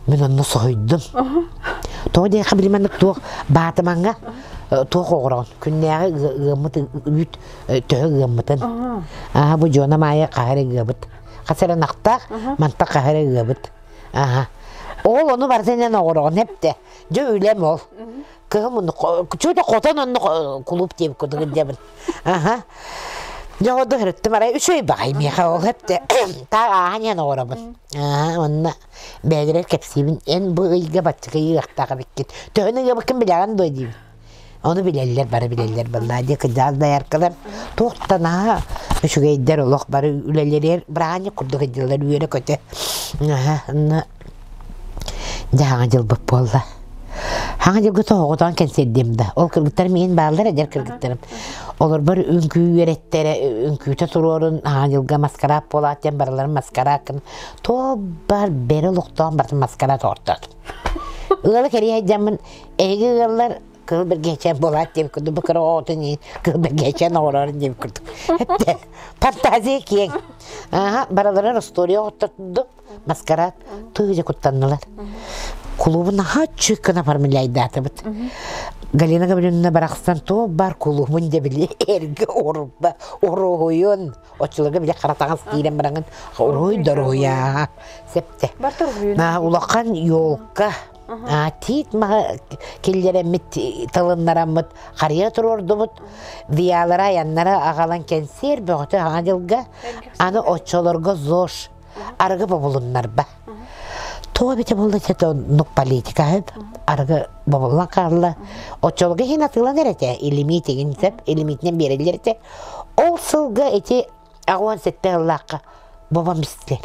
Мин онно соһуйдум. Тоҕо диэххэ билиманнык туох баатымаҥҥа туох оҕороҕун күннээҕи ыаммыт үүт төһө ыаммытын. Аха бу Дьуона Маайа хаһа эрэ ыабыт. Хас эрэ ынахтаах, мантан хаһа эрэ ыабыт. Аха. Ол ону барытын эн оҕороҕун эптэ. Дьэ үлэм ол. Кыһым онно чууда хотон онно кулууп диэбит курдук илдьэбин. Аха. Дьэ оҕо өрүттүм арай үчүгэй баҕай миэхэ ол эптэ. Таах ааһан иһэн оҕоробун. Аа онно бэйэлэрэр кэпсиибин. Эн бу ыйга баччыка ыахтаах эбиккин. Төһөнү ыабыккын билэҕин дуо диибин. Ону билэллэр, бары билэллэр баллаа дии кырдьаҕас дояркалар туох да наһаа үчүгэйдэр олох бары үлэлэригэр бырааһынньык курдук сылдьаллар үөрэ-көтө. Аһа, онно дьэ хаҥа дьылбыт буолла. Хаҥа дьылга тоһоҕотоон кэнсиэрдиэм да. Ол кыргыттарым миигин бааллар эдэр кыргыттарым. Олорбор үҥкүү үөрэттэрэ, үҥкүүтэ туруорун хаҥа дьылга маскараат буолаат диэн барыларын маскараат гын туох бар бэрэ олохтоон барытын маскараат оҥортоотум. Ыалы кэрийэ сылдьаммын Эһиги ыаллар кыыл бэргэһэчээн буолаат диэбит курдук, бу кыра оҕотун иһин кыыл бэргэһэчээн оҥорор диэбит курдук. Фантазия киэҥ. Аха, барыларын остуоруйа оҕоттордум, маскарад, тыы куттаннылар. Кулуубун наһаа чүк гына формуляйдаатыбыт. Галина Гавриловна барахсан туох бар кулуубун дьэ били эргэ урба уруһуйун оччолорго били хара таҥас киирэн бараҥын уруһуй доруһуйа септе. Улахан елка Тиит маһы киллэрэммит, тылыннараммыт харыйа туруордубут. Виалара айаннара аҕалан кэнсиэр бөҕөтө Саҥа дьылга. Аны оччолорго ЗОЖ арыгы бобулуннарба. Тоҕо эбитэ буолла этэ оннук политика арыгы бобуллан хаалла. Оччолорго иһин атыыланар этэ, илимиит игин сөп, илимиитинэн биэрэллэр этэ. Ол сылга ити 87 сыллаахха бобом истилэр.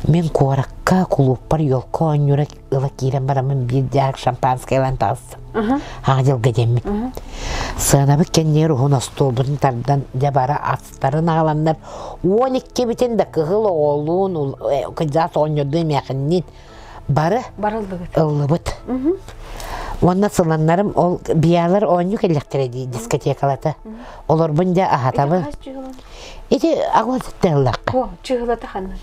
Мин куоракка кулууппар елка оонньуура ыла киирэн бараммын биир дьаак шампанское ылан таҕыстым. Аҕа дьылга диэммин. Сыанабыт кэннигэр уһун остуолбутун тардан дьэ бара астарын аҕаланнар 12-битин да кыһыл оҕолуун кырдьаҕас оҕонньордуун эмээхинниин бары Барыллыбыт. ыллыбыт. Уонна сыланнарым ол биялар оонньуу кэллэхтэрэ дии дискотекалата. Олорбун дьэ аһатабын. Ити агон ситте ыллахха. О, чыһылата ханна?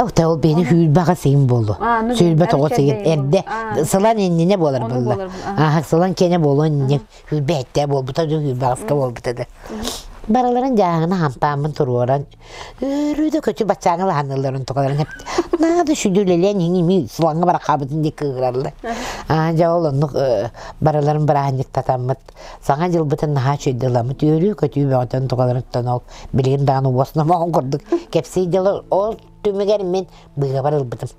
Ота ол бени сүүрбэҕэ сыйын буолу. 29 сыйын эрдэ сылан иннинэ буолар буолла. Аха сылан киэнэ буолуон иннинэ сүүрбэ сэттэ буолбута да сүүрбэҕэскэ буолбута да. Барыларын дьааһына хампааммын туруоран Өрүү да көтү баччааҥы лаһаныылларын тугаларын эпт. Наада сүдү үлэлээн иһин сылаҥҥа барахаабытын диэки кыыһыраллар. Аа дьэ ол оннук барыларын бырааһынньыктатаммыт саҥа дьылбытын наһаа үчүгэйдик үөрүү көтүү бөҕөтөн тугаларыттан ол билигин даҕаны уос номоҕун курдук кэпсии дьылы ол түмүгэр мин быыгабар ылбытым.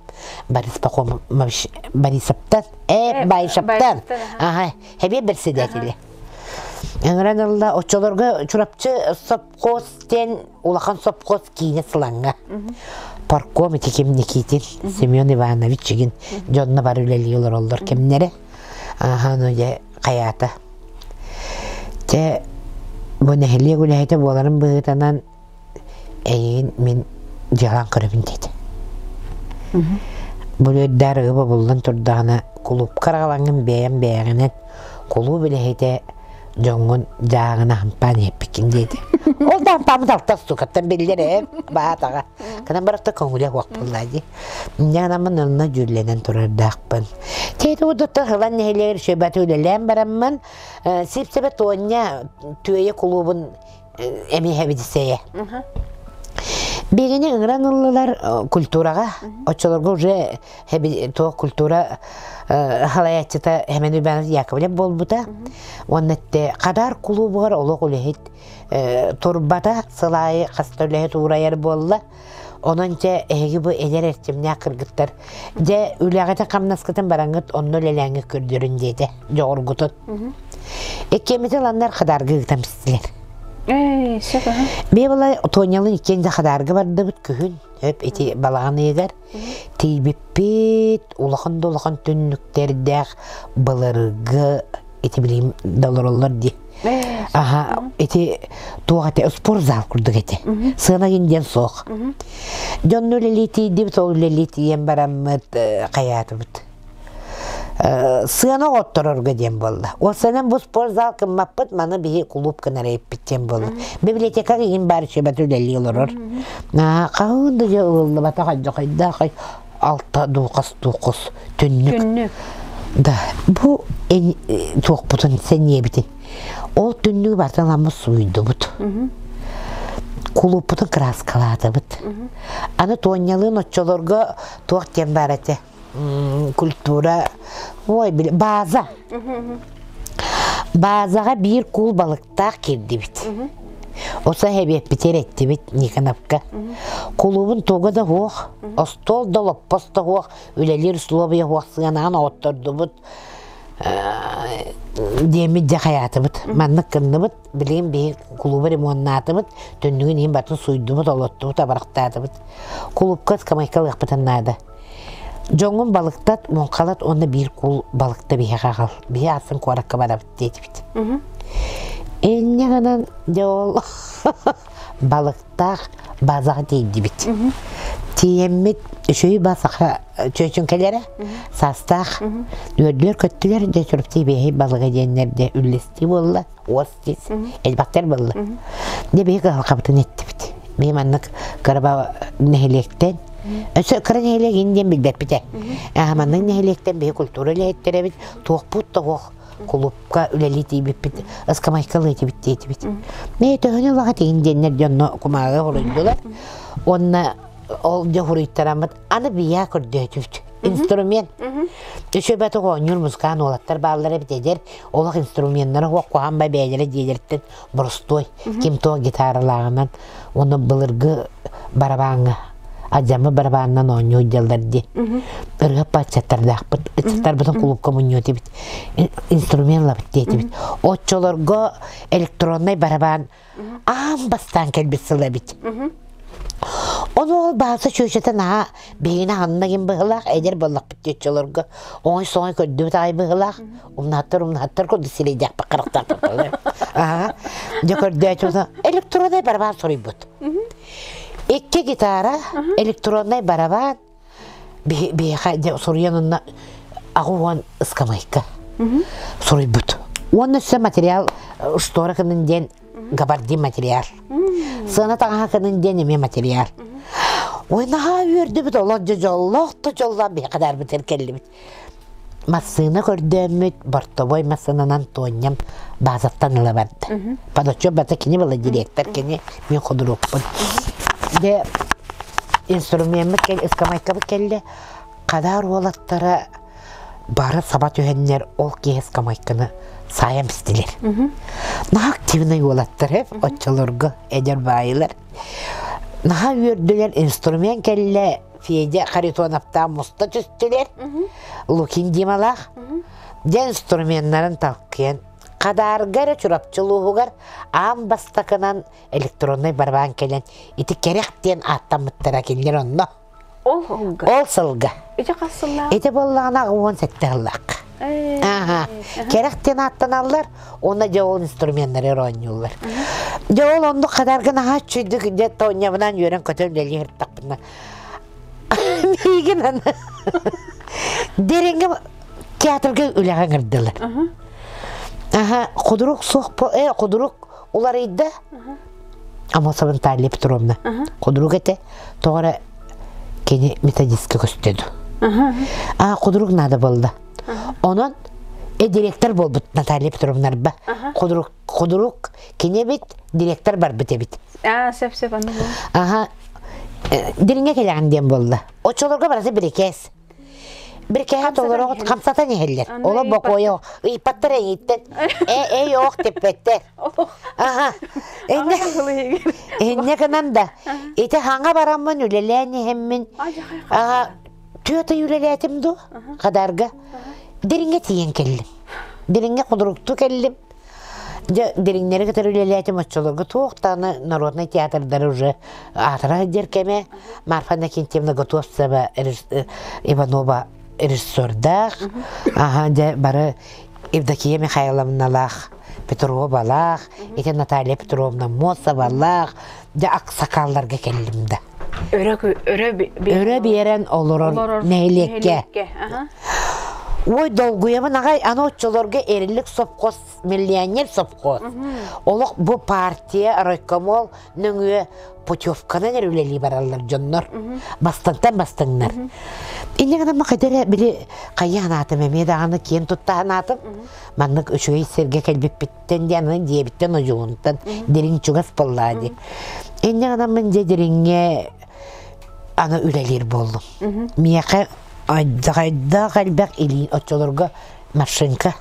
Борис Пахомович Борисовтан, Баишевтан, аха, хэбиэ председателе. Ыҥыран ылла, оччолорго Чурапчы сопхуос диэн улахан сопхуос киинэ сылаҥҥа. Парком ити ким Никитин, Семен Иванович игин дьонно бары үлэлии олороллор кэмнэрэ. Аха, ну дьэ, хайаата. Дьэ, бу нэһилиэк үлэһитэ буоларын быһыытынан эйигин мин дьыалаан көрөбүн диэтэ. Бу үөрдээр ыга бобуллан турдаҕына кулуупка араҕалаҥҥын бэйэм бэйэҕинэн кулууп үлэһитэ дьоҥҥун дьааҕына хампаан иһиппиккин диэтэ. Ол да хампааммыт алта штукаттан биллэр ээ баатаҕа. Кынан барахта көҥүлэ суох буолла дии. Инньэ гынаммын онно дьүүллэнэн турардаахпын. Тиэти удутта Сылан нэһилиэгэр сүбэти үлэлээн бараммын Сипсэбэ Туонньа Түөйэ кулуубун эмиэ эбидисэйэ. Биһигини ыҥыран ыллылар культураҕа. Оччолорго уже туох культура халайааччыта Хэмэн Иванович Яковлев буолбута. Уонна этте Хадаар кулуубугар олох үлэһит турбата сыл аайы хаста үлэһит уурайар буолла. Онон дьэ эһиги бу эдэр эрчимнээх кыргыттар дьэ үлэҕитин-хамнаскытын бараҥҥыт онно үлэлээҥҥит көрдөрүн диэтэ дьоҕургутун. Иккиэммитин ыланнар Хадаарга ыытан бистилэр. Ээ, сөп аха. Бие была Тонялын иккиэн дьэ Хадаарга бардыбыт күһүн өп ити балаҕан ыйыгар тиийбиппит улахан да улахан түннүктэрдээх былыргы. Ити билигин да олороллор дии. Аха, ити туох этэ, спортзал курдук этэ. Сыана диэн суох. Дьонну үлэлии тиийдибит, ол үлэлии тиийэн бараммыт хайаатыбыт. Сыана оҕотторорго диэн буолла. Уопсайынан бу спортзал кыммаппыт, маны биһи кулууп гынар эппит диэн буолла. Библиотека иһин баар үчүгэйбэт үлэлии олорор. Хаһан да дьэ ылыллыбатах хайдах алта дуу хас дуу хос түннүк. Түннүк. Да, бу туохпутун сэниэбитин. Ол түннүгү барытын ламмыт сууйдубут. Кулууппутун кырааскалаатыбыт. Аны Туонньалыын оччолорго туох диэн баар этэ? Культура, ой, база. Базаҕа биир куул балыктаах киирдибит. Оса эбиэппитигэр эттибит Никоновка. Кулуубун туга да суох, остуол да лоппос да суох, үлэлиир условия суох сыанаан оҕоттордубут диэммит дьэ хайаатыбыт. Маннык гынныбыт, билигин биһи кулууба ремоннаатыбыт, түннүгүн иһин батын суйдубут, олоттубут, абырахтаатыбыт. Кулуупка ыскамайка ылыахпытын наада. Дьоҥҥун балыктат, муҥхалат уонна биир куул балыкта биһиэхэ аҕал. Биһи атын куоракка барабыт диэтибит. Инньэ гынан дьэ ол балыктаах базаҕа тиийдибит. Тиийэммит үчүгэй ба саха чүөчүҥкэлэрэ саастаах үөрдүлэр-көттүлэр дьэ чурапчы биэһэй балыга диэннэр дьэ үллэстии буолла уос тис элбэхтэр буолла. Дьэ биһи кыһалҕабытын эттибит. Биһи маннык кыраба нэһилиэктэн Өссө кыра нэһилиэк ин диэн билбэппит ээ. Маннык нэһилиэктэн биһи культура үлэһиттэрэбит, туохпут тоҕох кулуупка үлэлии тиийбиппит, ыскамайкалыы этибит диэтибит. Ээ төһөнү улаҕа тиин диэннэр дьонно кумааҕы хоруйдулар. Уонна ол дьэ хоруйтараммыт аны бийаа көрдөөтүбүт. Инструмент. Үчүгэйбэтэх оонньуур музыкант уолаттар бааллар эбит эдэр олох инструменнара суох куһаҕан ба бэйэлэрэ дьиэлэриттэн боростуой ким туох гитаралааҕынан уонна былыргы барабааҥҥа адьаммыт барабаанынан оонньуу дьаллар дии ырыа ыччаттардаахпыт ыччаттарбытын кулуупка мунньуо этибит инструмент ылабыт диэтибит оччолорго электроннай барабаан аан бастаан кэлбит сыл эбит Ону ол бааса чүөчэтэ наһаа биһигини аһынна гин быһылаах, эдэр буоллахпыт диэччилэргэ оҥой-соҥой көрдүбүт аҕай быһылаах, умнаһаттар умнаһаттар курдук сирэйдээхпит харахтаахпыт Аха. Дьэ көрдөөчү электроннай барабан суруйбут. Икки гитара, электроннай барабан, биһиэхэ дьэ суруйан онно 80 ыскамыайка суруйбут. Уонна өссө материал штора кынын диэн габардин материал. Сыана таҥаһа кынын диэн эмиэ материал. Ой, наһаа үөрдүбүт, олох дьэ дьоллоох да дьоллоох биһиэхэ даарбытыгар кэллибит. Массыына көрдөөммүт, бортовой массыынанан Туонньам баазаттан ыла барда. Подотчет бата кини была директор, кини мин худурукпун. Дьэ, инструмеммыт кэл, ыскамайкабыт кэллэ. Хадаар уолаттара бары саба түһэннэр ол киһи ыскамайканы саайан бистилэр. Наһаа активнай уолаттар эп, оччолорго эдэр баайылар. Наһаа үөрдүлэр, инструмент кэллэ, Федя Харитоновтаах муста түстүлэр, Лукин Дималаах. Дьэ инструменнарын талкыйан, Хадаарга эрэ Чурапчы улууһугар аан бастакынан электроннай барабан кэлэн ити кэрэх диэн ааттаммыттара кинилэр онно. Ол сылга. Ол сылга. Ити хас сыллаах? Ити буоллаҕына 17 сыллаах. Ааха. Кэрэх диэн ааттаналлар, уонна дьэ ол инструменнары оонньууллар. Дьэ ол оннук хадарга наһаа үчүгдүк дьэ Тонябынан үөрэн-көтөн үлэлии сырыттахпына миигин аны Дириҥҥэ театрга үлэҕэ ыҥырдылар. Аха, худрук суох э худрук уларыйда. Амосова Наталья Петровна худрук этэ. Тоҕо эрэ кини методистка көстө ду. А худрук надо буолла. Онон э директор буолбут Наталья Петровнарба. Худрук худрук кини эбит, директор барбыт эбит. А, сөп сөп аны Аха. Дириҥэ кэлэҕин диэн буолла. Оччолорго барыта бирикээс. Бирикээһэ толороҕут хамсатан иһэллэр. Оло бокуойа ыйпаттар эйиттэн. Э эй ох типпэттэр. Аха. Инне гынан да ити хаҥа бараммын үлэлээн иһэммин аха түөрт ый үлэлээтим дуу хадарга дириҥҥэ тиийэн кэллим. Дириҥҥэ худуруктуу кэллим. Дьэ, дириҥнэри кытары үлэлээтим оччолорго туох даҕаны народнай театрдары уже аатыра сылдьар кэмэ Марфа Иннокентьевна Готовцева Иванова режиссердаах аха дьэ бары Евдокия Михайловналаах, Петровалаах, ити Наталья Петровна Мосовалаах, дьэ аксакалларга кэллим да. Өрө өрө Өрө биэрэн олорор нэһилиэккэ. Ой, долгуйабын аҕай, аны оччолорго Эрилик сопхуос, миллионер сопхуос. Олох бу партия, райкомол нөҥүө путевканан эрэ үлэлии бараллар дьоннор. Бастыҥтан бастыҥнар. Инньэ гынан хайда эрэ били хайа санаатым эмиэ даҕаны киэн тутта санаатым. Маннык үчүгэй сиргэ кэлбиппиттэн диэн аны дьиэбиттэн одьулунтан дириҥ чугас буоллаа дии. Инньэ гынан дьэ дириҥҥэ аны үлэлиир буоллум. Миэхэ хайдах элбэх илии оччолорго машинка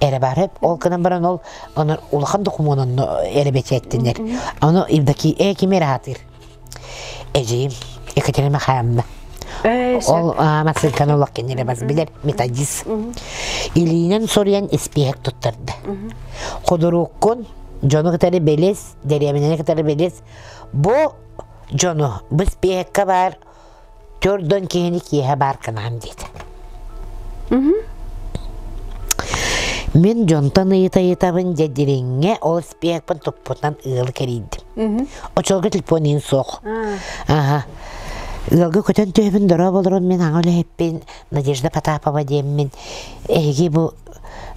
эрэ баар ол гынан баран ол оны улахан докумуон онно эрэ бэчээттэнэр. Ону Евдокия э ким эрэ аатыыр. Эдьиийим Екатерина Михайловна. Ол массыынканы олох кинилэр бас билэр методист. Илиинэн суруйан испииһэк туттарда. Худурууккун дьону кытары билис, дэриэбинэни кытары билис. Бу дьону бу испииһэккэ баар Төрдөн киһини киэһэ баар гынаам диэтэ. Мин дьонтон ыйыта-ыйытабын дьэ дириҥҥэ ол испиэкпин туппутунан ыалы кэрийдим. Очолго телефон иһин суох. Аха. Ыалга көтөн түһэбин дорообо олорон мин аҥа үлэһиппин Надежда Потапова диэммин эһиги бу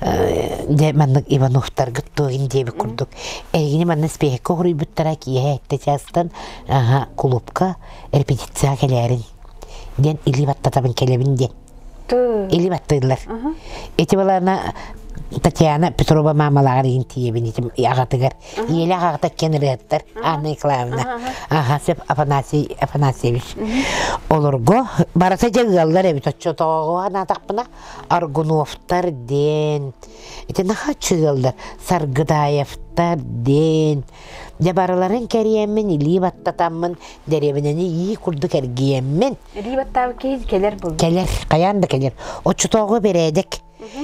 дьэ маннык Ивановтаргыт туогин диэбит курдук эһигини манна испиэһэккэ уһуруйбуттара киэһэ эттэ чаастан аха кулуупка репетицияҕа кэлээрин диэн илии баттатабын кэлэбин диэн илии баттыыллар ити балаана Татьяна Петрова маамалааҕар иин тиийэбин ити аҕатыгар ийэлээх аҕата иккиэн ырыаһыттар Анна Николаевна аха сөп Афанасий Афанасьевич олорго барыта дьэ ыаллар эбит оччотооҕу санаатахпына Аргуновтар диэн ити наһаа ыаллар Саргыдаевтар диэн Дьэ барыларын кэриэммин, илии баттатаммын, дэриэбинэни ии курдук эргийэммин. Илии баттаабыт киһи кэлэр буолла. Кэлэр, хайаан да кэлэр. Оччотооҕу бэрээдэк.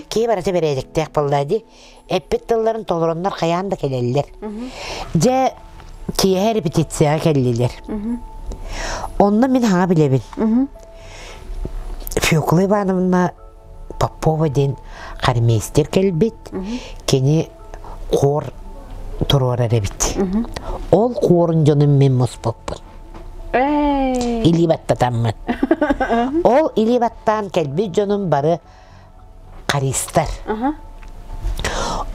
Киһи барыта бэрээдэктээх буолла дии. Эппит тылларын толороннор хайаан да кэлэллэр. Дьэ, киэһэ репетицияҕа кэллилэр. Онно мин хаҥа билэбин. Фёкла Ивановна Попова диэн хормейстер кэлбит. Кини хор туруорар эбит. Ол хуорун дьонун мин муспуппун. Илии баттатаммын. Ол илии баттаан кэлбит дьонум бары харистар.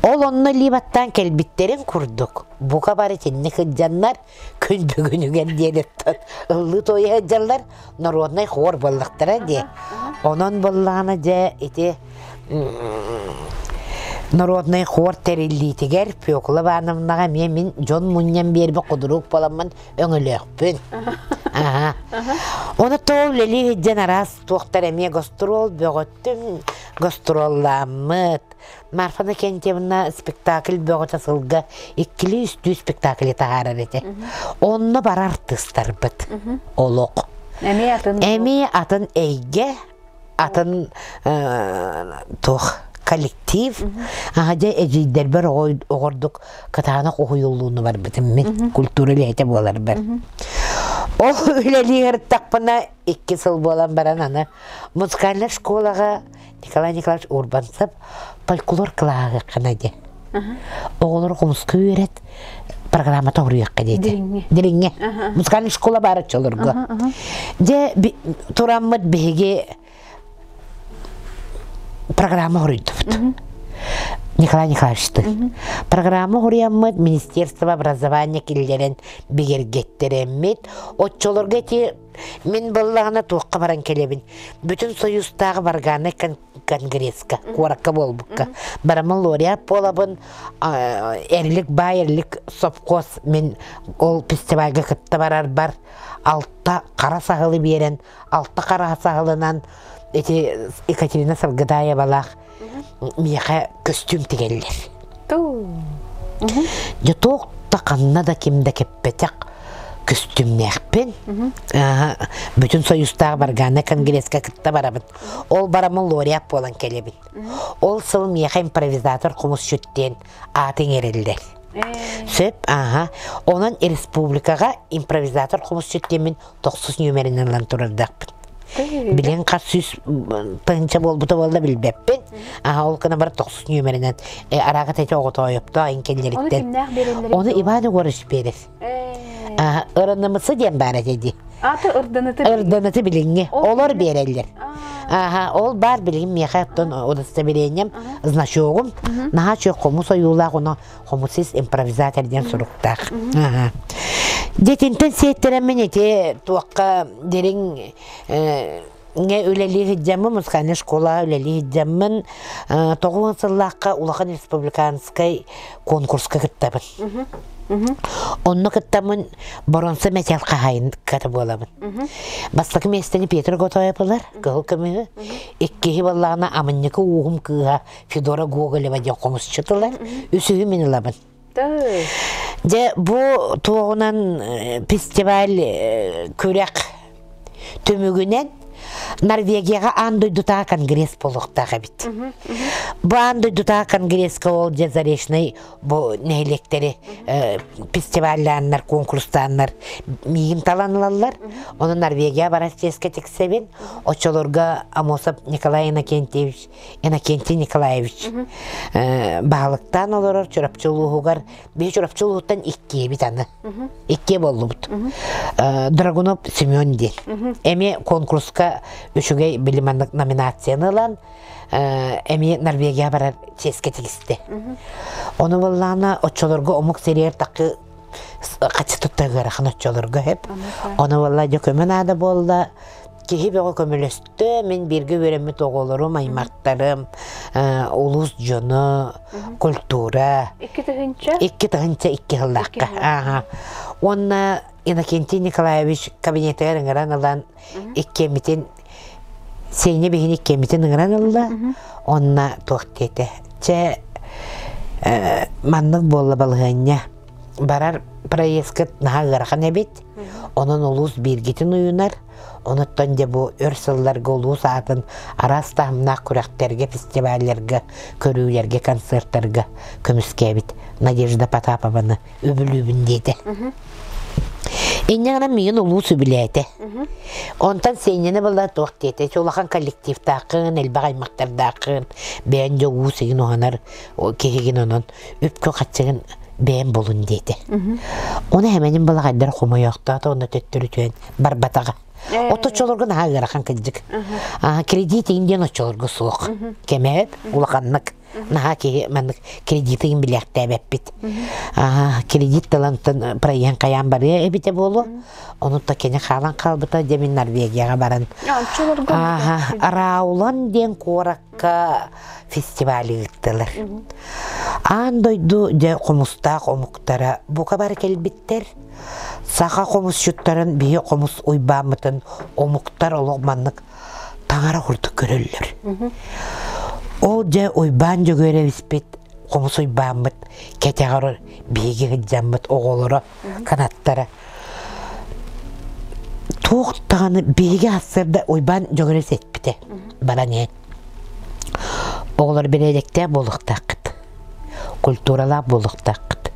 Ол онно илии баттаан кэлбиттэрин курдук, бука бары итинник сылдьаннар, күн бүгүнүгэр диэриттэн ыллыы туойа сылдьаллар, народнай хор буоллахтара дии. Онон буоллаҕына дьэ ити народнай хор тэриллиитигэр Фёкла Ивановнаҕа эмиэ мин дьон мунньан биэрбит худурук буоламмын өҥөлөөхпүн. Аха. Ону тоҕо үлэлии сылдьан араас туохтар эмиэ гастрол бөҕөттүм, гастроллааммыт. Марфа Иннокентьевна спектакль бөҕөтө сылга иккилии-үстүү спектакли таһаарар этэ. Онно барар артыыстарбыт. Олох. Эмиэ атын. Эмиэ атын эйгэ, атын туох коллектив. Аха дьэ эдьиийдэрбэр оҕордук кытаанах уһуйуллууну барбытым мин культура үлэһитэ буоларбар. Ол үлэлии ырыттахпына икки сыл буолан баран аны музыкальнай школаҕа Николай Николаевич Урбанцев фольклор кылааһыаххына диэ. Оҕолору хомуска үөрэт, программата уруйуохха диэтэ. Дириҥҥэ. Дириҥҥэ. Музыкальный школа баар оччолорго. Дьэ, тураммыт биһиги программа уруйдубут. Николай Николаевичты. Программа уруйаммыт Министерство образования киллэрэн бигэргэттэреммит. Оччолорго эти Мин буоллаҕына туохха баран кэлэбин. Бүтүн Союзтааҕы варганнай конгресска, куоракка буолбукка. Бараммын лауреат буолабын, Эрлик баай Эрлик совхоз мин ол фестивальга кытта барарбар алта хара саһылы биэрэн, алта хара саһылынан ити Екатерина Саргыдаевалаах миэхэ көстүүм тигэллэр. Дьэ туох да ханна да ким да кэппэтэх көстүүмнээхпин. Бүтүн Союзтаах Варгана конгресска кытта барабын. Ол бараммын лауреат буолан кэлэбин. Ол сыл миэхэ импровизатор хомусчут диэн ааты иҥэрэллэр. Сөп, ааха. Онон республикаҕа импровизатор хомусчут диэммин тохсус нүөмэринэн ылан турардаахпын. Билигин хас 100 тыһыынча буолбута буолла билбэппин. Аха ол гына бар тохсус нүөмэринэн араага тете оҕотоойоптоо Оны инкеллериттэн. кимнээх биэрэллэрий Оны дуу? Иван Егорович биэрэр. Ээ. Ырынымысы диэн баар этэ дии. Аты ырданыты билигин. Ырданыты билиҥҥи. Ол Олор кимнээх? биэрэллэр. Аа. Аха, ол баар билигин миэхэ оттон удостоверением, Аха. значогум наһаа чүөх хомус ойуулаах, ону хомусист импровизатор диэн суруктаах. Аха. Дьэтинтэн сиэттэрэммин ити туохха дириҥ ҥэ үлэлии сылдьаммын, музыкальнай школаҕа үлэлии сылдьаммын, 90 сыллаахха улахан республиканскай конкурска кыттабын. Онно кыттаммын боруонса мэтээл хаһаайынката буолабын. Бастакы миэстэни Петр Готоев ылар, кыһыл көмүһү. Иккиһи буоллаҕына Амынньыкы ууһум кыыһа Федора Гоголева диэн хомусчут ылар. Үсүһү мин ылабын. Дьэ, бу туоҕунан фестиваль күрэх түмүгүнэн Норвегияҕа аан дойдутааҕы конгресс буолуохтаах эбит. Бу аан дойдутааҕы конгресска ол дьэ Заречнай бу нэһилиэктэри фестиваллааннар, конкурстааннар миигин талан ылаллар. Ону Норвегия барар чиэскэ тиксэбин. Оччолорго Амосов Николай Иннокентьевич Иннокентий Николаевич баһылыктаан олорор Чурапчы улууһугар биһи Чурапчы улууһуттан иккиэбит аны. Иккиэ буоллубут. Драгунов Семен диэн. Эмиэ конкурска үчүгэй билиманнык номинацияны ылан эмиэ Норвегия барар чиэскэ тигистэ. Ону буоллаҕына оччолорго омук сиригэр такы хачы тутта ыарахан оччолорго хэп. Ону буолла дьэ көмө наада буолла. Киһи бөҕө көмөлөстө. Мин бииргэ үөрэммит оҕолорум, аймахтарым, улуус дьоно, культура. 2000? 2002 сыллаахха. Ааха. Уонна Иннокентий Николаевич кабинетыгар ыҥыран ылан иккиэммитин Сеня биһини иккиэммитин ыҥыран ылла. Онно туох диэтэ. Чэ, маннык буолла балаһыанньа. Барар проездкыт наһаа ыарахан эбит. Онон улуус бииргитин уйунар. Онуттан дьэ бу өр сылларга улуус аатын араас таһымнаах күрэхтэргэ, фестивалларга, көрүүлэргэ, концертарга көмүскээбит Надежда Потапованы үбүлүүбүн диэтэ. Инньэ гынан миигин улуус үбүлээтэ. Онтон Сеняны была туох диэтэ, улахан коллективтааххын, элбэх аймахтардааххын, бэйэн дьэ уус игин уһанар киһигин онон үпкү-хаччыгын бэйэн булун диэтэ. Оны хэмэнин балаҕайдар хомойоохтоото онно төттөрү түһэн барбатаҕа. Оточолорго наһаа ыарахан кырдьык. Кредит иин диэн оччолорго суох. Кэмээп улаханнык наһаа киһи маннык кредитин билээхтээбэппит. Кредит талантан проеһын хайаан барыа эбитэ буолуо. Ону та кини хаалан хаалбыта дьэ мин Норвегияҕа баран. Раулан диэн куоракка фестиваль ыыттылар. Аан дойду дьэ хомустаах омуктара бука бары кэлбиттэр. Саха хомусчуттарын биһи хомус уйбааммытын омуктар олох маннык таҥара курдук көрөллөр. Ол дьэ Уйбаан Дьөгүөрэбиспит хомус уйбааммыт кэтэҕэр биһиги сылдьаммыт оҕолоро канаттара туох даҕаны биһиги сарсыарда Уйбаан Дьөгүөрэбис эппитэ баран иһэн оҕолор бэрээдэктээх буолуохтааххыт культуралаах буолуохтааххыт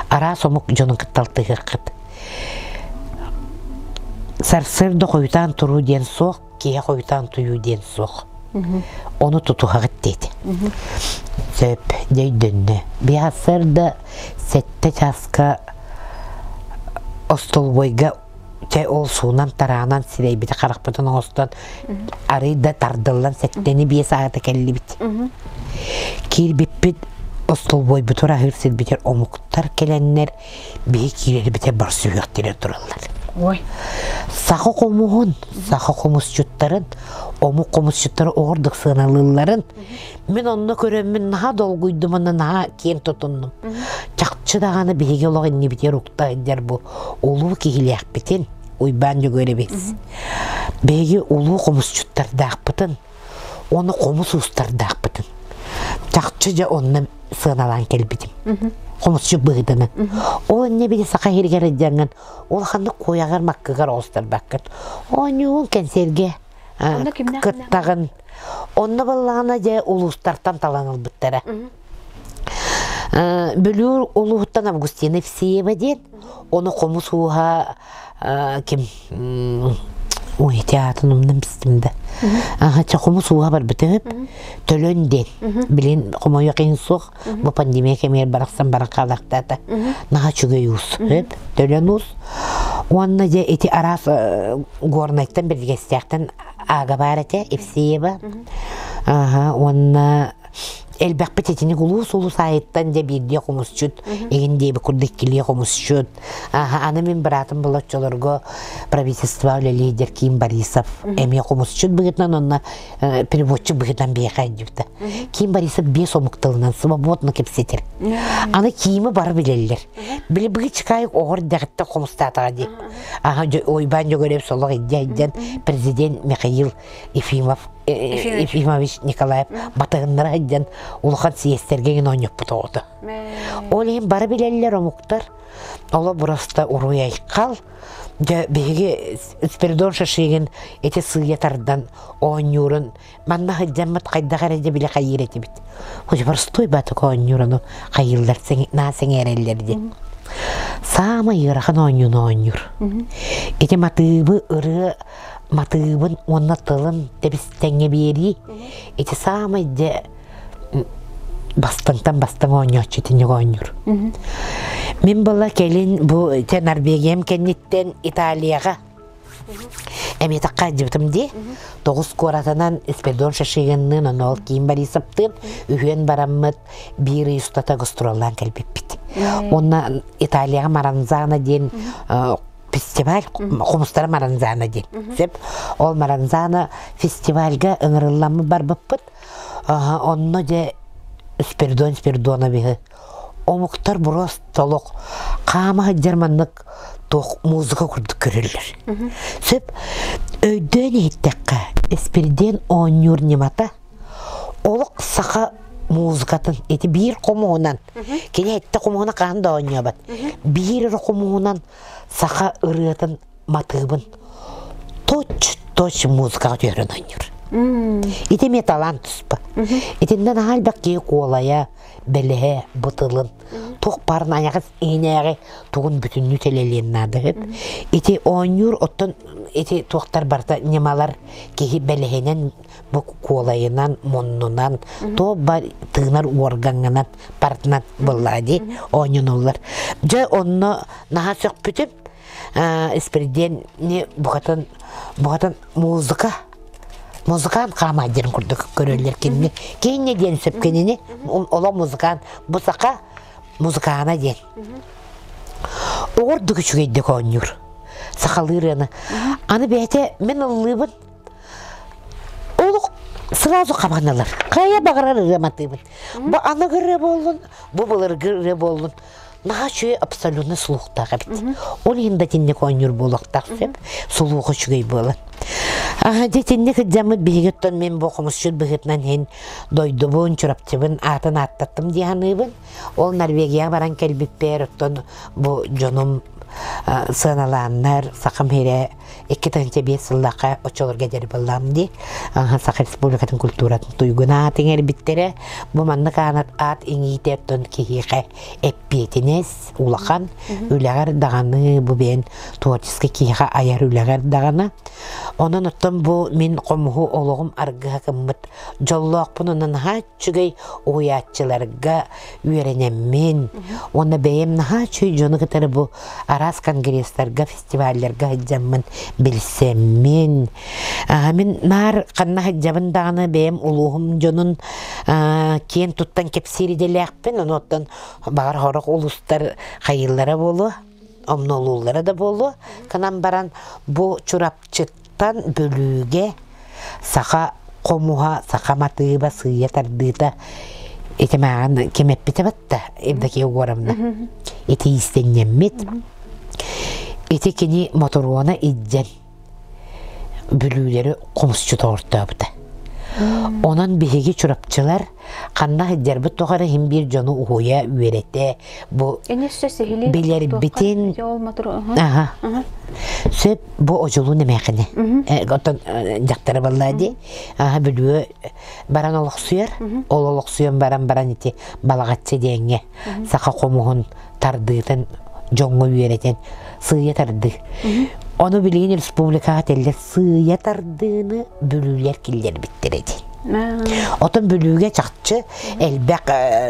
араас омук дьонун кытта алтыһыаххыт сарсыарда хойутаан туруу диэн суох киһи хойутаан туйуу диэн суох ону тутуһаҕыт диэтэ сөп дьэ өйдөннө биһасарда 7 чааска остолобуойга чэ ол суунан тараанан сирэйбити харахпытын оҥостон арый да тардыллан 7-ни 5 аата кэллибит киирбиппит остолобуойбутугар аһыыр сирбитигэр омуктар кэлэннэр биһи киирэрбитэ бар сүһүөхтэрэ тураллар. Ой. Саха хомуһун, саха хомусчуттарын, омук хомусчуттары оҕордук сыаналыылларын мин онно көрөммүн наһаа долгуйдум уонна наһаа киэн тутуннум. Чахчы даҕаны биһиги олох иннибитигэр укта сылдьар бу улуу киһилээхпитин Уйбаан Дьөгүөрэбис. Биһиги улуу хомусчуттардаахпытын, уонна хомус уустардаахпытын. Чахчы дьэ онно сыаналаан кэлбитим. Хомусчут быһыытынан. Ол инньэ били саха иһиригэр ыдьаҥҥын улаханнык куйаҕар маккыгар оҕустарбаккын. Оонньуугун кэнсиэргэ кыттаҕын. Онно баллаҕына дьэ улуустартан талан ылбыттара. Бүлүү улууһуттан Августина Евсеева диэн, ону хомус ууһа ким? Ой, ити аатын умнан бистим да. Аха, чэ хомус ууга барбыта үһү. Төлөн диэн. Билин хомойуох иһин суох. Бу пандемия кэмигэр барахсан баран хаалаахтаата. Наһаа үчүгэй уус. Үп, төлөн уус. Уонна дьэ ити араас Горнайтан Бэрдигэстээхтэн аага баар этэ, Евсеева. Аха, уонна элбэхпит итиник улуус-улуус аайыттан дьэ биирдии хомусчут, игин диэби курдук иккилии хомусчут. Аха, аны мин быраатым была оччолорго правительство үлэлиир Ким Борисов эмиэ хомусчут быһыытынан онно переводчик быһыытынан биэхэ илдьибитэ. Ким Борисов биэс омук тылынан свободно кэпсэтэр. Аны Кимы бары билэллэр. Били быгычкаайык оҕор дэҕиттэн хомустаатаҕа дии. Аха Уйбаан Дьөгүөрүөп солох илдьэ илдьэн президент Михаил Ефимов Ефимович Николаев батыһыннара сылдьан улахан съезтэргэ гин оонньоппут оҕото. Ол иһин бары билэллэр омуктар. Оло просто уруй айхал. Дьэ биһиги Спиридон Шашигин ити сыыйа тардан оонньуурун манна сылдьаммыт хайдах эрэ дьэ билэ хайыыр этибит. Хоть простой батык оонньуур хайыыллар наа сэҥээрэллэр диэн. Саамай ыарахан оонньууну оонньуур. Ити матыыбы ырыа матыыбын уонна тылын тэбистэҥҥэ биэрии ити саамай дьэ бастыҥтан бастыҥ оонньооччу итинник оонньуур. Мин была кэлин бу те Норвегиям кэнниттэн Италияҕа эмиэ тахха дьыбытым дии. Тоҕус куоратынан Спиридон Шашигинныын, онно ол Ким Борисовтыын үһүөн бараммыт биир ый устата гастроллаан кэлбиппит. Уонна Италияҕа Маранзана диэн фестиваль хомустара Маранзана диэн. Сөп. Ол Маранзана фестивальга ыҥырылламмыт барбыппыт. Онно дьэ Спиридон Спиридоновиһы омуктар буруос толох хаама сылдьар маннык туох музыка курдук көрөллөр. Сөп өйдөөн иһиттэххэ Испирдиэн оонньуур ньымата олох саха музыкатын ити биир хомуһунан кини эттэ хомуһуна хаһан да оонньообот биир эрэ хомуһунан саха ырыатын матыыбын точь-точь музыкаҕа түһэрэн оонньуур. Ити эмиэ талаан туспа. Итиннэ наһаа элбэх киһи куолайа, бэлэһэ, бытылын, туох баарын айаҕас иһинээҕи тугун бүтүннүү тэлэлиэн наада сөп. Ити оонньуур оттон ити туохтар барыта ньымалар киһи бэлэһинэн бу куолайынан, муннунан, туох бар тыынар уоргаҥҥынан партынан буоллаҕа дии оонньонуллар. Дьэ онно наһаа сөхпүтүм. Испирдиэн букатын букатын музыка музыкант хаамаа диэн курдук көрөллөр кинини. Кинини диэн сөп кинини олох музыкант бу саха музыкана диэн. Оҕордук үчүгэйдик оонньуур. Сахалыы ырыаны. Аны бэйэтэ мин ыллыыбын Олох сразу хабаналар. Хайа баҕарар ырыа матыыбын. Бу аныгы ырыа буоллун, бу былыргы ырыа буоллун. Наһаа үчүгэй абсолютно слухтаах эбит. Ол иһин да итинник оонньуур буолуохтаах сөп. Слуха үчүгэй буолан. Аха дьэ итинник сылдьаммыт биһиги оттон мин бу хомусчут быһыытынан иһин дойдубун, Чурапчыбын аатын ааттаттым дии саныыбын. Ол Норвегияҕа баран кэлбиппэр оттон бу дьонум сыаналааннар сахам сирэ 2005 сыллаахха оччолорго эдэр буоллаҕым дии. Саха Республикатын культуратын туйгун аат иҥэрбиттэрэ. Бу маннык аат иҥиитэ оттон киһиэхэ эппиэтинэс улахан үлэҕэр даҕаны бу бэйэн творческий киһиэхэ айар үлэҕэр даҕаны. Онон оттон бу мин хомуһу олоҕум аргыһа гыммыт дьоллоохпун онон наһаа үчүгэй уһуйааччыларга үөрэнэммин уонна бэйэм наһаа үчүгэй дьону кытары бу араас конгресстарга, фестивалларга сылдьаммын билсэммин мин наар ханна сылдьабын даҕаны бэйэм улууһум дьонун киэн туттан кэпсиир идэлээхпин онуоттан баҕар сорох улуустар хайыыллара буолуо омнуолууллара да буолуо гынан баран бу Чурапчыттан Бүлүүгэ саха хомуһа, саха матыыба сыыйа тардыыта ити мааҕын ким эппитэ батта Евдокия Егоровна ити иистэнньэммит ити кини Мотуруона илдьэн Бүлүүлэри хомусчут оҥортообута. Онон биһиги чурапчылар ханна сылдьарбыт тухары иһин биир дьону уһуйа, үөрэтэ бу билэрбитин аха сөп бу одьулуун эмээхини оттон дьахтара баллаа дии аха бүлүүгэ баран олохсуйар ол олохсуйан баран баран ити балаҕаччы диэҥҥэ саха хомуһун тардыытын дьоҥҥо үөрэтэн сыыйа тардыы. Ону билигин республикаҕа этэллэр сыыйа тардыыны бүлүүлэр киллэрбиттэр эти. Отон Бүлүүгэ чахчы элбэх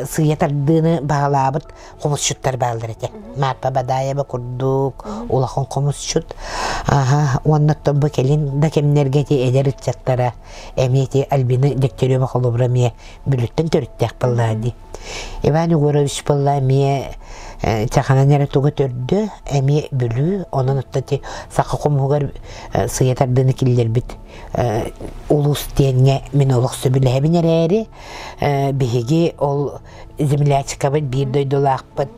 сыыйа тардыыны баҕалаабыт хомусчуттар бааллар этэ. Марпа Бадаева курдук улахан хомусчут. Аха, уонна бу кэлин да кэмнэргэ ити эдэр ыччаттара эмиэ ити Альбина Дегтярева холобура эмиэ Бүлүүттэн төрүттээх буоллаа дии. Иван Егорович буолла эмиэ чаханан эрэ тугу төрдө, эмиэ Бүлүү, онон оттон ити саха хомуһугар сыйа тардыыны киллэрбит улуус диэҥҥэ мин олох сөбүлэһэбин эрээри, биһиги ол землячкабыт биир дойдулаахпыт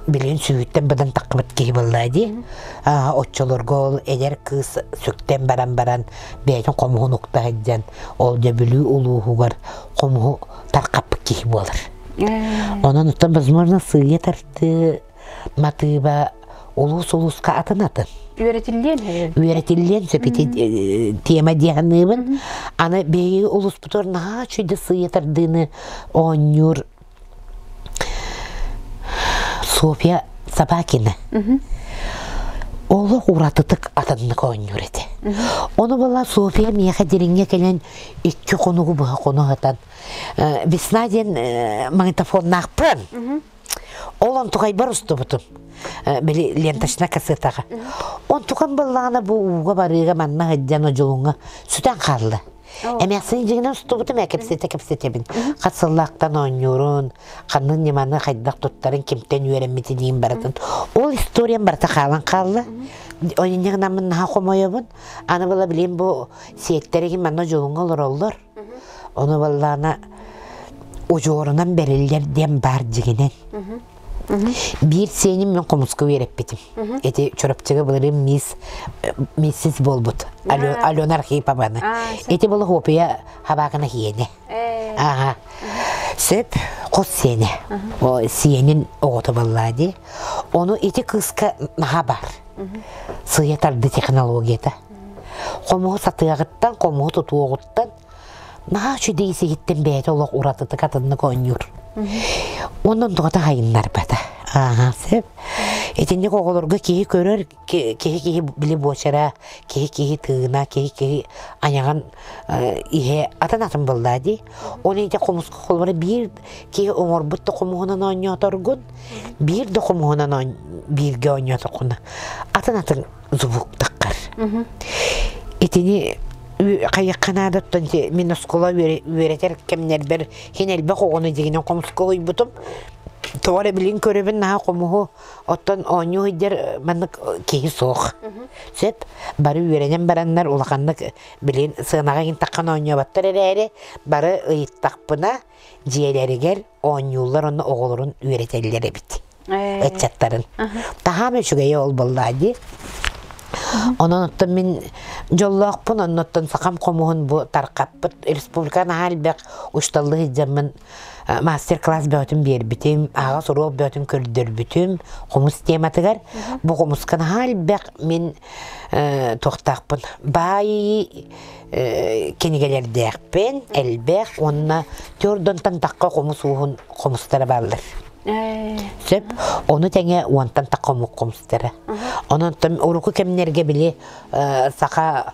билигин сүүһүттэн быдан таххыбыт киһи буолла дии. Оччолорго ол эдэр кыыс сүктэн баран баран бэйэтин хомуһун укта сылдьан ол дьэ Бүлүү улууһугар хомуһу тархаппыт киһи буолар. Онон оттон возможно сыыйа тардыы матыыба улуус улууска атын атын. Үөрэтиллиэн сөп. Үөрэтиллиэн сөп ити тема дии саныыбын. Аны биһиги улууспутугар наһаа үчүгэй сыыйа тардыыны оонньуур Софья Собакина. Олох уратытык атыннык оонньуур этэ. Ону была Софья миэхэ дириҥҥэ кэлэн икки хонугу быһа хоно сытан Весна диэн магнитофоннаахпын. Ол онтукайбар устубутум. Били ленточна кассетаҕа. Онтукам быллаҕына бу ууга барыыга манна сылдьан одьулуҥҥа сүтэн хаалла. Эмээхсин дьиҥинэн устубутум ээ кэпсэтэ-кэпсэтэбин. Хас сыллаахтан оонньуурун, ханнык ньыманы хайдах туттарын, кимтэн үөрэммитин барытын. Ол историям барыта хаалан хаалла. Инньэ гынаммын наһаа хомойобун. Аны была билим бу сиэттэригин манна дьолуҥҥа олороллор. Ону баллаана удьуорунан бэриллэр диэн баар дьигинэн. Биир сиэним мин хомуска үөрэппитим. Ити Чурапчыга былырыын мисс миссис буолбут Алена Архипованы. Ити была хопия хабаакына хиэнэ. Ага. Сөп хос сиэнэ. О сиэнин оҕото баллаа дии. Ону ити кыыска наһаа бар. Сыйа тарды технологията. Хомуһу сатыаҕыттан, хомуһу тутуоҕуттан наһаа үчүгэй исиһиттэн бэйэтэ олох уратытык атыннык оонньуур. Онон тоҕото хайыннарбата. Ааһа, сөп. Итинник оҕолорго киһи көрөр, киһи-киһи били буочара, киһи-киһи тыына, киһи-киһи айаҕын иһэ атын-атын буоллаа дии. Ол иһин хомуска холобура биир киһи оҥорбут да хомуһунан оонньооторгун, биир да хомуһунан бииргэ оонньоотоххуна атын-атын звуктаххар. Итини хайыахха наадаттан мин оскуола үөрэтэр кэмнэрбэр хин элбэх оҕону дьигинэн хомуска уһуйбутум. Тоҕо эрэ билин көрөбүн наһаа хомуһу оттон оонньуу сылдьар маннык киһи суох. Сөп бары үөрэнэн бараннар улаханнык билин сыанаҕа иһин оонньооботтор эрээри бары ыйыттахпына дьиэлэригэр оонньууллар уонна оҕолорун үөрэтэллэр эбит ыччаттарын. Таһаам үчүгэйэ ол буоллаа дии. Онон оттон мин дьоллоохпун, оннуттан сахам хомуһун бу тархаппыт республика наһаа элбэх учталлыы сылдьаммын мастер-класс бөҕөтүн биэрбитим, аһаҕас уруок бөҕөтүн көрдөрбүтүм хомус тематыгар. Бу хомуска наһаа элбэх мин туохтаахпын баай кинигэлэрдээхпин элбэх уонна төрдөнтөн тахха хомус ууһун хомустара бааллар. Сөп. Ону тэҥэ уонтан тахха омук хомустара. Онон урукку кэмнэргэ били саха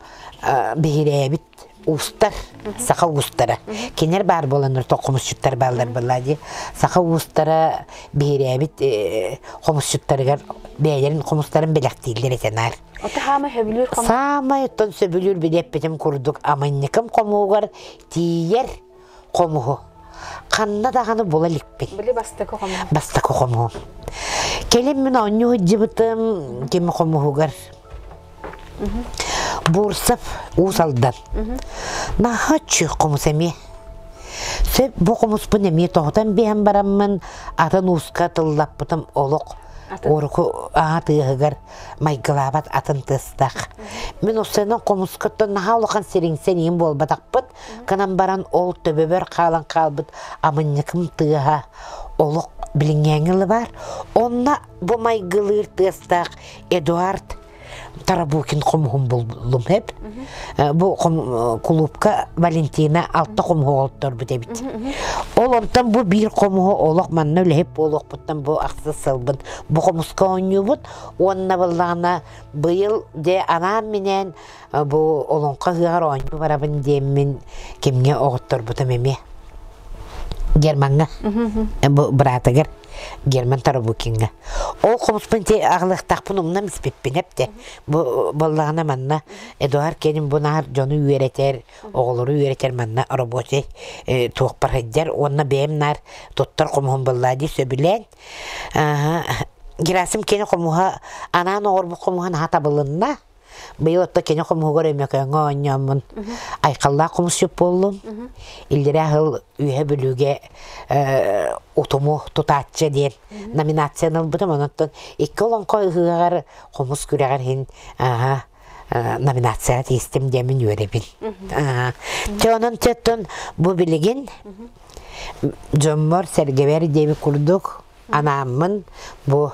биһирээбит уустар, саха уустара. Кинилэр баар буоланнар хомусчуттар бааллар буолла дии. Саха уустара биһирээбит хомусчуттарыгар бэйэлэрин хомустарын бэлэхтииллэр этэ наар. Ото хаамай сөбүлүүр хомус. Саамай оттон сөбүлүүр билиэппитим курдук амынньыкым хомуугар тиийэр хомуһу. Ханна даҕаны була иликпин. Били бастакы хомуһу. Бастакы хомуһум. Кэлин мин оонньуу сылдьыбытым ким хомуһугар Бурсов Уус Алдан. Наһаа үчүгэй хомус эмиэ. Сөп бу хомуспун эмиэ тоһутан биһэн бараммын атын ууска тыллаппытым олох уруку аһа тыаһыгар майгылаабат атын тыастаах. Мин усуйанан хомускаттан наһаа улахан сириҥсэн иһин буолбатахпыт, гынан баран ол төбөбөр хаалан хаалбыт амынньыкым тыаһа олох билиҥҥээҥи баар. Онно бу майгылыыр тыастаах Эдуард. Тарабукин хомуһун буллум эп. Бу кулуупка Валентина алта хомуһу оҕолторбут эбит. Ол онтон бу биир хомуһу олох манна үлэһит буолуохпуттан бу ахсыс сылбын бу хомуска оонньуубут. Уонна быллаҕына быйыл дьэ анаан-минээн бу олоҥхо ыһыаҕар оонньуу барабын диэммин кимҥэ оҕотторбутум эмиэ. Гермаҥҥа бу быраатыгар Герман Тарабукиҥҥа. Ол хомуспун ти аҕылыахтаахпын умнан испиппин эптэ. Бу буоллаҕына манна Эдуард Кенин бу наар дьону үөрэтэр, оҕолору үөрэтэр манна рабочий туохпар сылдьар уонна бэйэм наар туттар хомуһун буоллаа дии сөбүлээн. Герасим Кенин хомуһа анаан оҕорбут хомуһа наһаа табылынна. Быйыл отто кини хомуһугар Өймөкөөҥҥө оонньооммун айхаллаах хомусчут буоллум. Иллэрээ сыл Үөһэ Бүлүүгэ утуму тутааччы диэн номинацияны ылбытым. Онон икки олоҥхо ыһыаҕар хомус күрэҕэр иһин номинацияҕа тиистим диэмин үөрэбин. Чэ онон чэттон бу билигин дьоммор сэргэбэр диэбит курдук Анааммын бу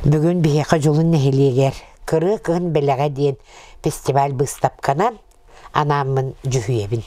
бүгүн биһиэхэ Дьулун нэһилиэгэр Кырыы кыһын бэлэҕэ диэн фестиваль быыстапканан анааммын дьүһүйэбин.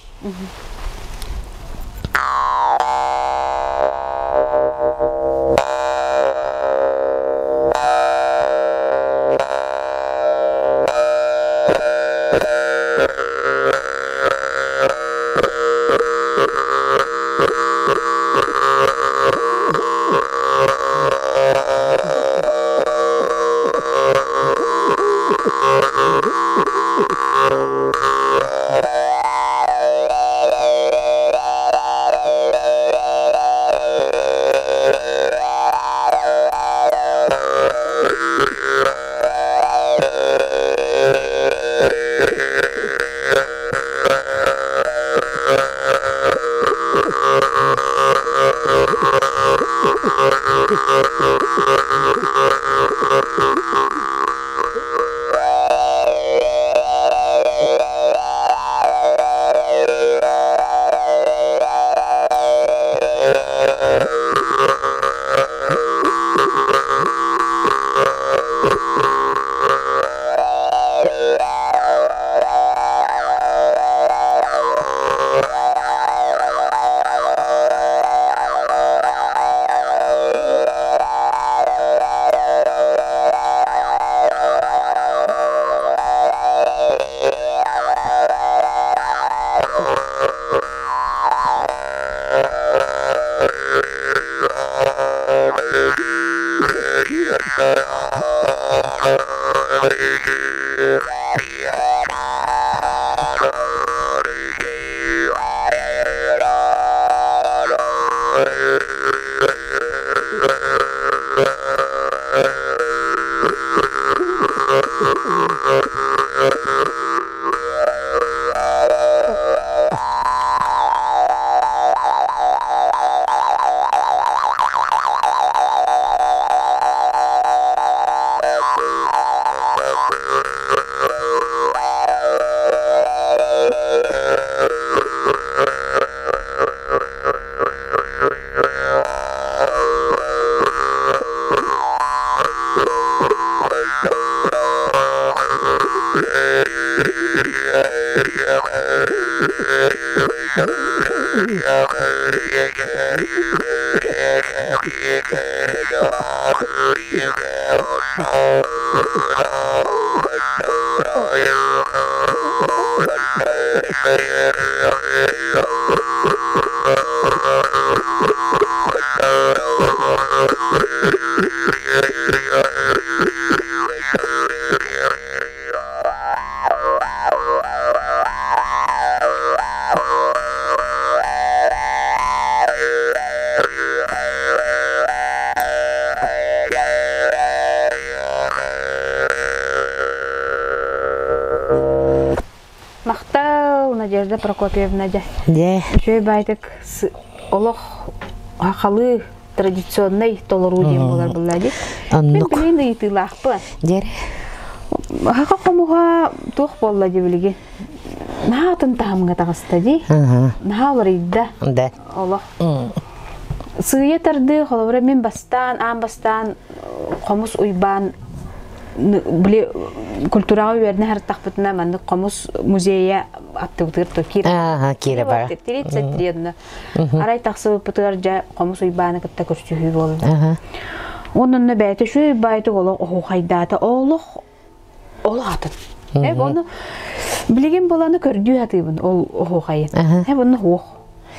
Махтал, Надежда Прокопьевна дьэ. Дьэ. Үчүгэй баайтык олох хахалыы традиционнай толоруу диэн буолар булла дии. Мен Оннук. билигин ыйытыылаахпын. Дьэр. Хаха хомуһа туох буолла дии билигин? Наһаа атын таһымҥа таҕыста дии. Аха. Наһаа уларыйда Да. олох. Сыыйа тардыы, холобура мин бастаан, аан бастаан хомус уйбаан Били культураҕа үөрэнэ сырыттахпытына маннык хомус музейа аттыбытыгар то киирэ киирэ бара. 33 Арай тахсыбыппытыгар дьэ хомус Уйбааны кытта көрсүһүү буолла. Онно бэйэтэ үчүгэй баайдык олох оһуохайдаата. Олох олох атын. Эб ону билигин буланы көрдүү сатыыбын ол оһуохайын. Эб онно суох.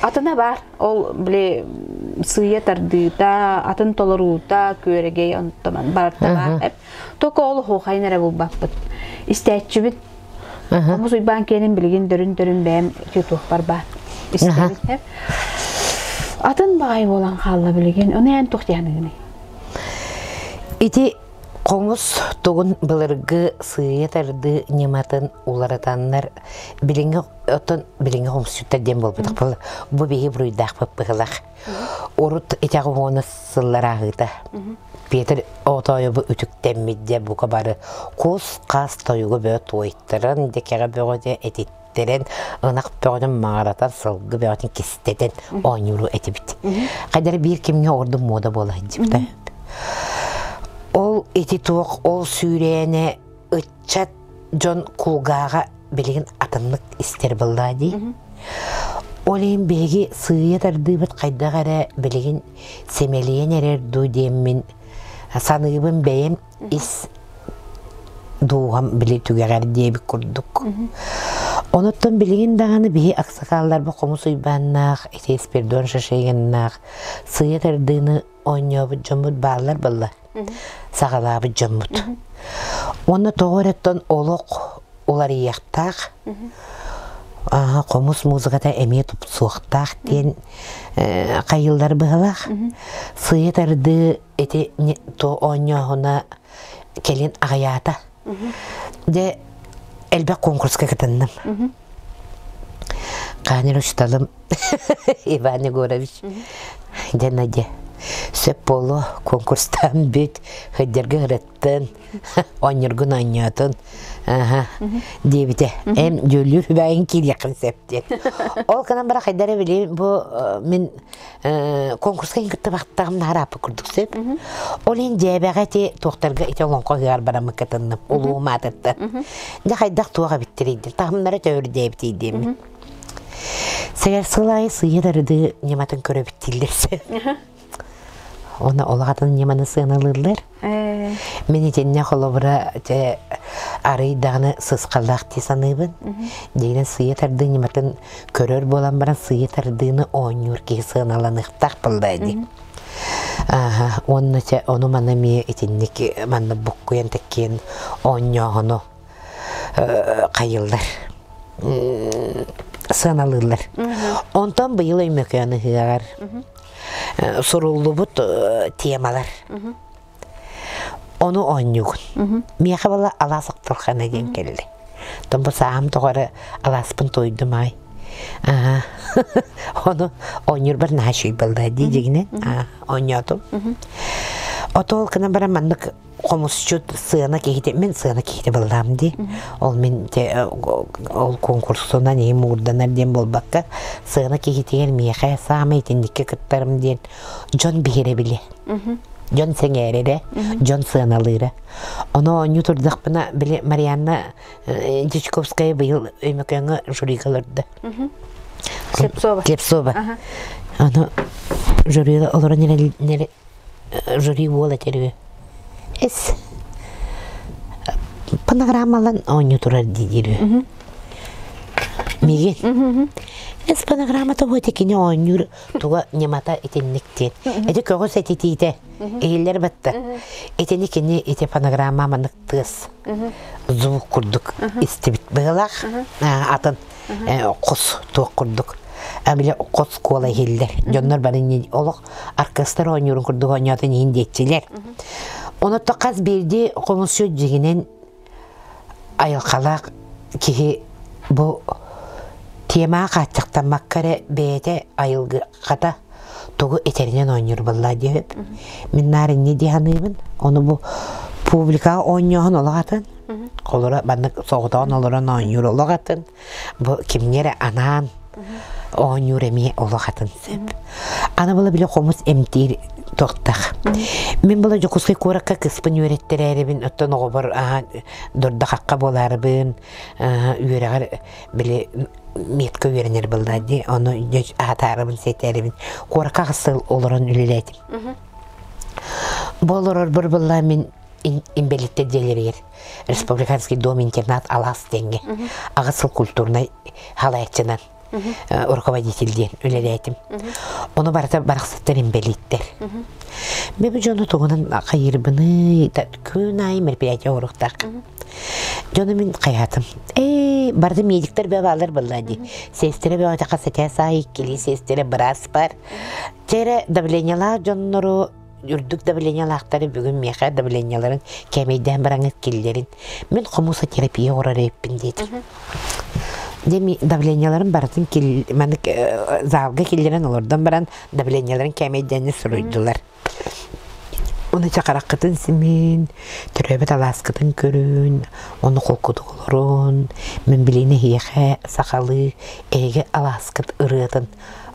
Атына баар. Ол били сыыйа тардыыта, атын толоруута, күөрэгэй онтоман барарта баар. Эп только ол оһуохайын эрэ булбаппыт. Истээччибит Хомус Уйбаан киэнин билигин дөрүн-дөрүн бэйэм тутуохпар баар. Истэбит. Атын баҕайы буолан хаалла билигин. Ону эн туох диэхиныгыный? Ити хомус тугун былыргы сыыйа тардыы ньыматын уларытаннар билиҥҥи оттон билиҥҥи хомусчуттар диэн буолбатах буолла. Бу биһи буруйдаахпыт быһылах. Урут итэх уона сыллар ааһыыта Петр Оотоойобу үтүктэммит дьэ бука бары кус-хас тойугу бөҕө туойтаран дьэкэҕэ бөҕө дьэ этиттэрэн ынах бөҕөнүн маҥыратан сылгы бөҕөтүн кистэтэн оонньууру этибит. Хайдары биир кимҥэ ордук муода буола сылдьыбыта. Ол ити туох ол сүүрээнэ ыччат дьон кулгааҕа билигин атыннык истэр буоллаа дии. Ол иһин биһиги сыыйа тардыыбыт хайдах эрэ билигин симэлийэн эрэр дуу диэммин саныыбын бэйэм ис дууһам били түгэҕэр диэбит курдук. Онуттан билигин даҕаны биһи аксакаалларбыт хомус уйбааннаах, ити Спирдон Шашегиннаах сыыйа тардыыны оонньообут дьоммут бааллар балла саҕалаабыт дьоммут. Уонна тоҕо эрэттэн олох уларыйыахтаах, хомус музыката эмиэ тупсуохтаах диэн хайыллар быһалаах. Сыыйа тардыы ити то оонньооһуна кэлин аҕыйаата. Дьэ элбэх конкурска кытынным. Хааныр учталым Иван Егорович дьэ Надя сөп буолуо конкурстаан бүт сылдьарга ырыттын оонньуургун оонньоотун диэбитэ эм дьүүллүүр сүбэйин киириэххин сөп диэн ол гынан баран хайдах эрэ билим бу мин конкурска кытта бахтаҕым наһарааппыт курдук сөп ол иһин дьээбэҕэ ити туохтарга ити олоҥхо ыһыар бараммыт кытынным улуу маатыттан дьэ хайдах туох эбиттэрий таһымнара төһүрдээбитий диэммин Сэгэр сыл аайы сыыйа дарыды ньыматын көрөбүт дииллэр сөп. Оны олох атын ньыманы сыаналыыллар. Мин итиннэ холобура те арый даҕаны сысхалаах дии саныыбын. Дьиҥинэн сыыйа тардыы ньыматын көрөр буолан баран сыыйа тардыыны оонньуур киһи сыаналаныахтаах буолла дии. Ааха, уонна чэ ону маны эмиэ итинник манна буккуйан тэккиэн оонньооһуну хайыллар сыаналыыллар. Онтон быйыл Өймөкөөн ыһыаҕар суруллубут темалар. Ону оонньуугун. Миэхэ буола алаас ахтылхана диэн кэллэ. Тон бу сааһым тоҕо алааспын туойдум аай. Ону оонньуурбар наһаа үчүгэй буолла дии дьигинэн оонньоотум. Отол гынан баран маннык хомусчут сыана киһитэ мин сыана киһитэ буоллаам дии ол мин ол конкурсунан иһин муурданар диэн буолбакка сыана киһитигэр миэхэ саамай итинниккэ кыттарым диэн дьон биһирэбилэ дьон сэҥээрэрэ дьон сыаналыыра ону оонньуу турдахпына били Марианна Дьячковская быйыл Өймөкөөҥҥө жюрига олордо Слепцова Слепцова аны жюрига олорон жюри уол этэр үһү эс панограммалан оонньуу турар дии диир үһү миигин эс панограмма тугу ити кини оонньуур туга ньымата итинник диэн ити көҕүс этитиитэ иһиллэр батта итини кини ити фонограмма маннык тыас звук курдук истибит быһыылаах атын хос туох курдук били хос куола иһиллэр дьоннор бары олох оркестр оонньуурун курдук оонньоотун иһин диэччилэр онотто хас биирдии хомусчут дьиҥинэн айылҕалаах киһи бу темаҕа хааччахтаммакка эрэ бэйэтэ айылгыхата тугу этэринэн оонньуур буоллаа диэбит. Мин наар инньэ дии саныыбын. Ону бу публикаҕа оонньооһун олох атын. Холоро маннык соҕотоҕун олорон оонньуур олох атын. Бу кимҥэ эрэ анаан оонньуур эмиэ олох атын сөп. Аны була били хомус эмтиир. туохтаах. Мин була Дьокуускай куоракка кыспын үөрэттэрээрибин, оттон оҕобор дурда-хахха буолаарыбын, үөрэҕэр били метка үөрэнэр буолла дии, ону аһатаарыбын, сиэтээрибин. Куоракка хас сыл олорон үлэлээтим. Бу олорорбор буолла мин инбэлиттэр дьиэлэригэр республиканский дом-интернат Алаас диэҥҥэ аҕыс сыл культурнай халаяччынан руководитель диэн үлэлээтим. Ону барыта барахсаттар инбэлииттэр. Мен бу дьону тугунан хайыырбыный, күн аайы мероприятие оҥоруохтаах. Дьону мин хайаатым. Ээ, барыта медиктэр бөҕө бааллар буолла дии. Сиэстэрэ бөҕөтө хас этээс аайы иккилии сиэстэрэ быраас бар. Чэ эрэ давлениелаах дьоннору үрдүк давлениелаахтары бүгүн миэхэ давлениеларын кээмэйдээн бараҥҥыт киллэрин. Мин хомусотерапия оҥорор эбиппин диэтим. Дьэ давлениеларын барытын маннык залга киллэрэн олордон баран давлениеларын кээмэйдээнни суруйдулар. Ону чакараккытын симин, төрөөбүт алааскытын көрүн, ону холкутук олорун, мин билин эһиэхэ сахалыы эһиги алааскыт ырыатын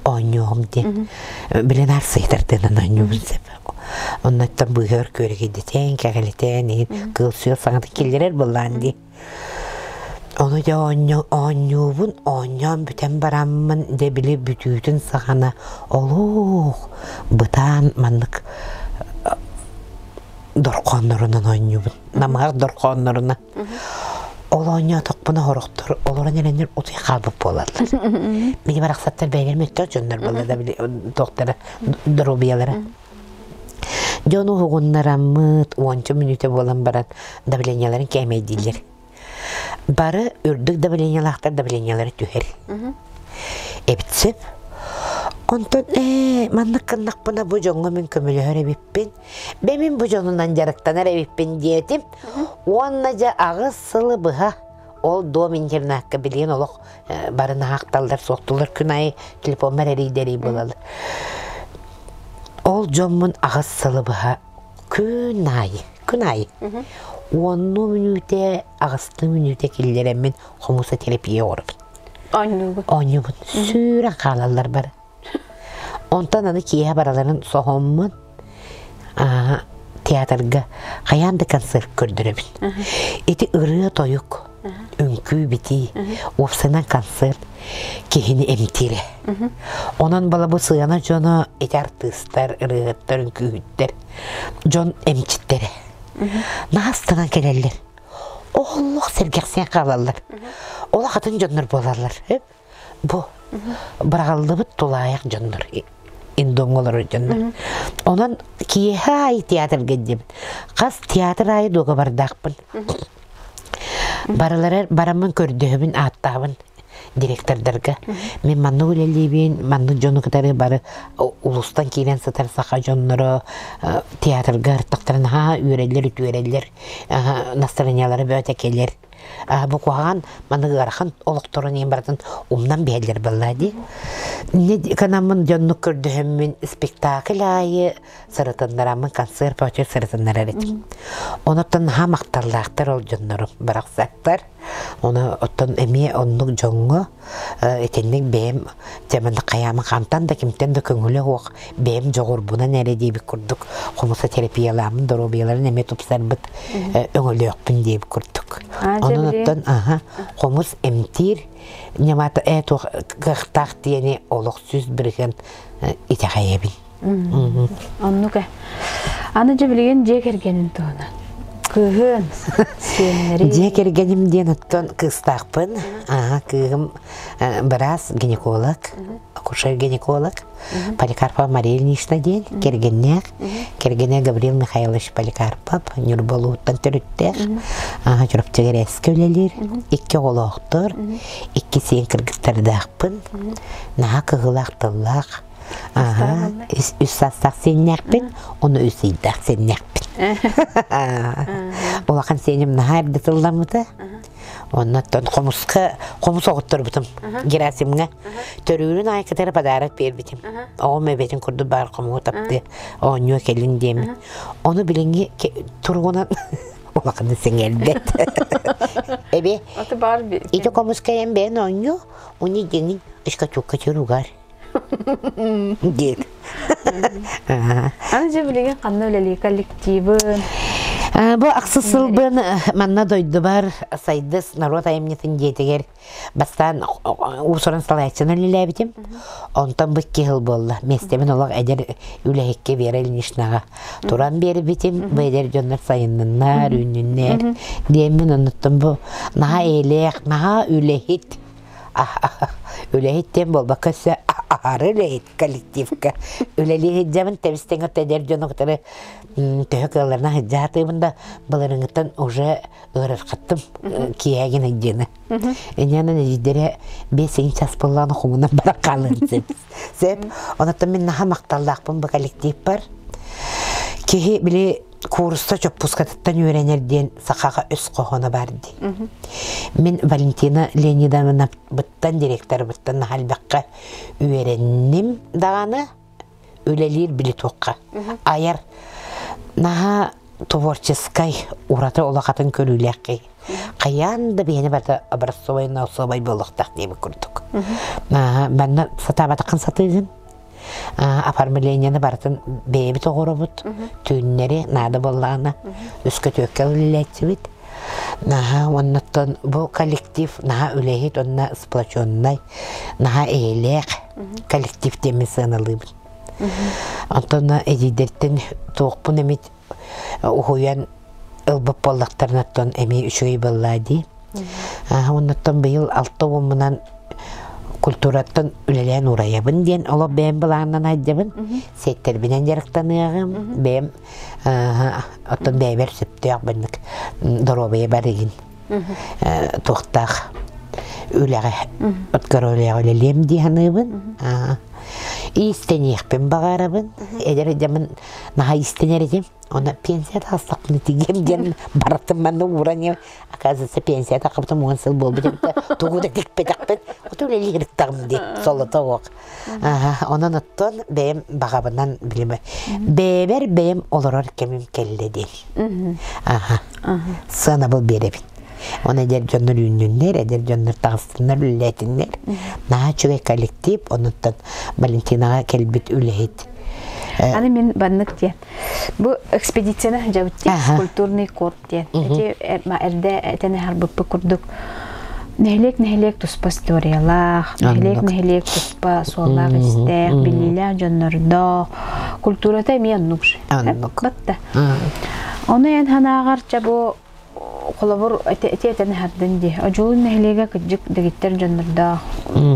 оонньуоҕум диэн. Билин арсыйтардыынан оонньуубун сөп. Оннуттан быыһыгар күөрэгийдэтэн, кэҕэлитэн, иһин кыыл-сүөл саҥата киллэрэр буоллаан дии. Ону дьэ оонньуубун, оонньоон бүтэн бараммын, дьэ били бүтүүтүн саҕана олох бытаан маннык дорхооннорунан оонньуубун. Намыһах дорхооннорунан. Ол оонньоотохпуна сорохтор олорон эрэннэр утуйа хаалбыт буолаллар. Били барахсаттар бэйэлэрин мөлтөх дьоннор буолла да били туохтара доруобуйалара. Дьон уһугуннараммыт уонча мүнүүтэ буолан баран давлениеларын кээмэйдииллэр. Бары үрдүк давлениелаахтар давлениелара түһэр. Эбит сөп. Онтон ээ маннык гыннахпына бу дьоҥҥо мин көмөлөһөр эбиппин. Бэ мин бу дьонунан дьарыктанар эбиппин диэтим. Уонна дьэ аҕыс сылы быһа ол дом интернакка билигин олох бары наһаахталлар суохтулар күн аайы телефоммар эрийдэрий буолаллар. Ол дьоммун аҕыс сылы быһа күн аайы, күн аайы уоннуу мүнүүтэ, аҕыстыы мүнүүтэ киллэрэммин хомусотерапия оҥоробун. Оонньуубун. Оонньуубун. Сүүрэн хаалаллар бары. Онтон аны киэһэ бараларын соһоммун театрга хайаан да концерт көрдөрөбүн. Ити ырыа-тойук, үҥкүү-битии, уопсайынан концерт киһини эмтиирэ. Онон бала бу сыана дьоно ити артыыстар, ырыаһыттар, үҥкүүһүттэр, дьон эмчиттэрэ. Наһастанан кэлэллэр. Олох сэргэхсийэн хаалаллар. Олох атын дьоннор буолаллар. Бу быраҕыллыбыт тулаайах дьоннор индомҥа олорор дьоннор. Онон киэһэ аайы театрга диэбит. Хас театр аайы дуогабардаахпын. Барылары бараммын көрдөһөбүн, ааттаабын директордарга. Мин маннык үлэлиибин, маннык дьону кытары бары улуустан киирэн сытар саха дьонноро театрга ыртахтарын наһаа үөрэллэр, үтүөрэллэр, настроениялара бөөтө кэлэр. Бу куһаҕан маны ыарахан олохторун иһин барытын умнан биһэллэр буолла дии. Инньэ гынаммын дьоннук көрдөһөммүн спектакль аайы сырытыннараммын концерт бөҕөтүгэр сырытыннарар этим. Онуттан наһаа махталлаахтар ол дьоннорум барахсаттар. Ону оттон эмиэ оннук дьоҥҥо итинник бэйэм дьэ хайаамын хантан да кимтэн да көҥүлэ суох бэйэм дьоҕурбунан эрэ диэбит курдук хомусотерапиялааммын доруобуйаларын эмиэ тупсарбыт өҥөлөөхпүн диэбит курдук. Онон оттон аха хомус эмтиир ньымата ээ туох кыахтаах диэни олох 100% итэҕэйэбин. Оннук ээ. Аны дьэ билигин дьиэ кэргэнин туһунан. Кыыһын, сиэннэри. Дьиэ кэргэним диэн оттон кыыстаахпын. Аха, кыыһым быраас, гинеколог, акушер-гинеколог. Поликарпова Мария Ильинична диэн кэргэннээх. Кэргэнэ Гаврил Михайлович Поликарпов Ньурба улууһуттан төрүттээх. Чурапчы Гэрээскэ үлэлиир. Икки оҕолоохтор, икки сиэн кыргыттардаахпын. Наһаа кыһыылаах тыллаах. Үс саастаах сиэннээхпин, ону үс ыйдаах сиэннээхпин. Улахан сиэним наһаа эрдэ тылламмыта. Оннуттан хомуска хомус оҕотторбутум Герасимҥа. Төрүүрүн аайы кытары подарок биэрбитим. Оҕом эбэтин курдук баар хомуһу таптыы оонньуо кэлин диэммин. Ону билиҥҥи туругунан улаханнык сэҥээрбэт. Эбе, ити хомуска эн бэйэн оонньуу, уни дьиҥин шкатулка чуругар. Диэт. Аны дьэ билигин ханна үлэлии коллективын? Бу ахсыс сылбын манна дойдубар Сайдыс норуот айымньытын дьиэтигэр бастаан уус-уран салайааччынан үлэлээбитим. Онтон бу икки сыл буолла. Миэстэбин олох эдэр үлэһиккэ Вера Ильиничнаҕа туран биэрбитим. Бу эдэр дьоннор сайынныннар, үүннүннэр диэммин оннуттан бу наһаа эйэлээх, наһаа үлэһит үлэһит диэн буолбакка өссө аһары үлэһит коллективка үлэлии сылдьабын тэбис-тэҥ эдэр дьону кытары төһө кыалларынан сылдьа сатыыбын да былырыҥҥыттан уже ыарырҕаттым киэһээгин сылдьыыны инньэнэн эдьиийдэрэ биэс час буоллаҕына хомунан баран хаалыан сөп сөп онон мин наһаа махталлаахпын бу коллективпар киһи били куурусса чоппускатыттан үөрэнэр диэн сахаҕа өс хоһооно баар дии. Мин Валентина Леонидовнабыттан директорбыттан наһаа элбэххэ үөрэнним даҕаны үлэлиир били туохха айар наһаа творческай ураты улахатын көрүүлээх киһи хайаан да биһини барыта образцовай особай буолуохтаах диэбит курдук манна сатаабатаххын сатыыгын оформлениены барытын бэйэбит оҕоробут түүннэри наада буоллаҕына үскөтүөккэ үлэлээччибит наһаа уоннаттан бу коллектив наһаа үлэһит уонна сплоченнай наһаа эйэлээх коллектив диэммин сыаналыыбын онтон эдьиийдэртэн туохпун эмит уһуйан ылбыт буоллахтарына оттон эмиэ үчүгэй буоллаа дии. Оннуттан быйыл алта уоммунан культураттан үлэлээн уурайабын диэн олох бэйэм былаанынан айдабын. Сиэттэрбинэн дьарыктаныаҕым. Бэйэм оттон бэйэбэр сөптөөх бэнник доруобуйа барыгын туохтаах үлэҕэ откоролеҕа үлэлиэм дии саныыбын. Иистэниэхпин баҕарабын. Эдэр дьамын наһаа иистэнэр этим. Она пенсия тахсахпын тигиэм диэн барытын манна ууран оказывается пенсия таххыбытым уон сыл буолбут эбит тугу да тикпэтэхпин оту үлэлиириттаҕым дии солото суох онон оттон бэйэм баҕабынан билимэ бэйэбэр бэйэм олорор кэмим кэллэ диэн аха сыанабыл биэрэбин Оны эдэр дьоннор үүннүннэр, эдэр дьоннор таҕыстыннар, үлэлээтиннэр. Наһаа үчүгэй коллектив, онуттан Валентинаҕа кэлбит үлэһит. Аны мин баннык диэн. Бу экспедицияны дьабытти культурный код диэн. Эти эрдэ этэн аһарбыппыт курдук нэһилиэк нэһилиэк туспа историялаах, нэһилиэк нэһилиэк туспа суоллаах-истээх, билиилээх дьоннордоох, культурата эмиэ оннук же. Батта. Ону эн санааҕар ча бу холобур ити этэн аһардын дии. Одьулуун нэһилиэгэ кырдьык дэгиттэр дьоннордоох,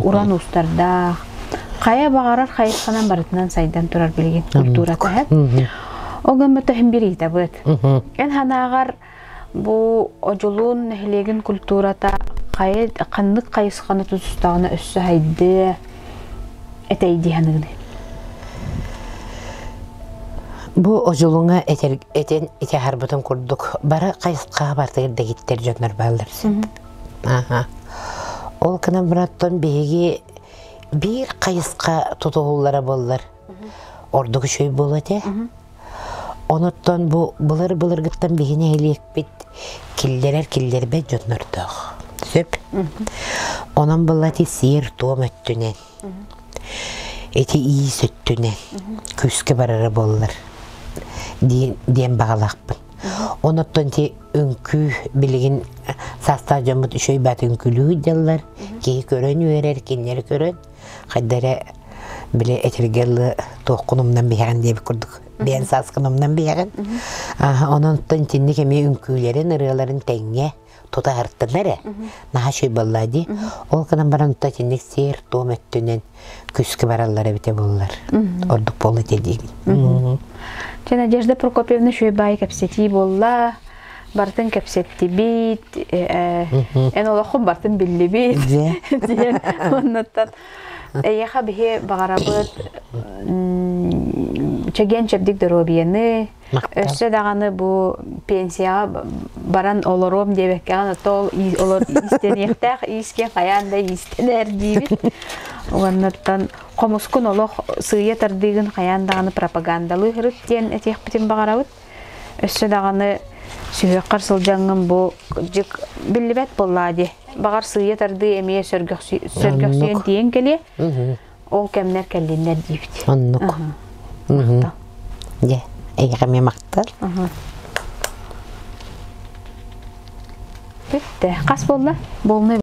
уран уустардаах, хайа баҕарар хайысханан барытынан сайдан турар билигин культурата һэ. Ол гыммыт иһин биир ыйытабыт. Эн санааҕар бу Одьулуун нэһилиэгин культурата хайа ханнык хайысханы тутустаҕына өссө сайдыа этэй дии саныыгыный? Бу одьулуҥа этэр, этэн ити аһарбытым курдук бары хайысхаҕа барытыгар дэгиттэр дьоннор бааллар сөп. Аха. Ол гынан баран биһиги биир хайысха тутуһуллара буоллар ордук үчүгэй буолуо этэ. Онуттан бу былыр-былыргыттан биһи нэһилиэкпит киллэрэр киллэрбэт дьоннордоох. Сөп. Онон былати сиэр-туом өттүнэн Ити иис өттүнэн күүскэ барара буоллар диэн баҕалаахпын. Онуттан ити үҥкүү билигин саастаах дьоммут үчүгэй баат үҥкүүлүү сылдьаллар. Киһи көрөн үөрэр, кинилэри көрөн хайда эрэ били этэргэ дылы туоххун умнан биһэҕин диэбит курдук бэйэн сааскын умнан биһэҕин. Онон итинник эмиэ үҥкүүлэрин, ырыаларын тэҥҥэ тутаһартына эрэ наһаа үчүгэй буоллаа дии. Ол гынан баран тута итинник сиэр-туом өттүнэн күүскэ бараллар эбитэ буоллар. Ордук буолла этэ диибин. Чэ, Надежда Прокопьевна үчүгэй баай кэпсэтии буолла. Барытын кэпсэттибит, эн олоххун барытын биллибит диэн оннуттан эйиэхэ биһи баҕарабыт чэгиэн чэбдик доруобуйаны, Өссө даҕаны бу пенсияҕа баран олоруом диэбэккэҕин то олор иистэниэхтээх иискэ хайаан да иистэнэр диибит. Уоннаттан хомускун олох сыыйа тардыыгын хайаан даҕаны пропагандалыы сырыт диэн этиэхпитин баҕарабыт. Өссө даҕаны сүһүөххэр сылдьаҥҥын бу дьик биллибэт буоллаа дии. Баҕар сыыйа тардыы эмиэ сөргөхсүйэн тиийэн кэлиэ. Ол кэмнэр кэллиннэр диибит. Оннук. Махтал. Дьэ, эйиэхэ эмиэ махтал. Бүттэ. Хас буолла? Буолна.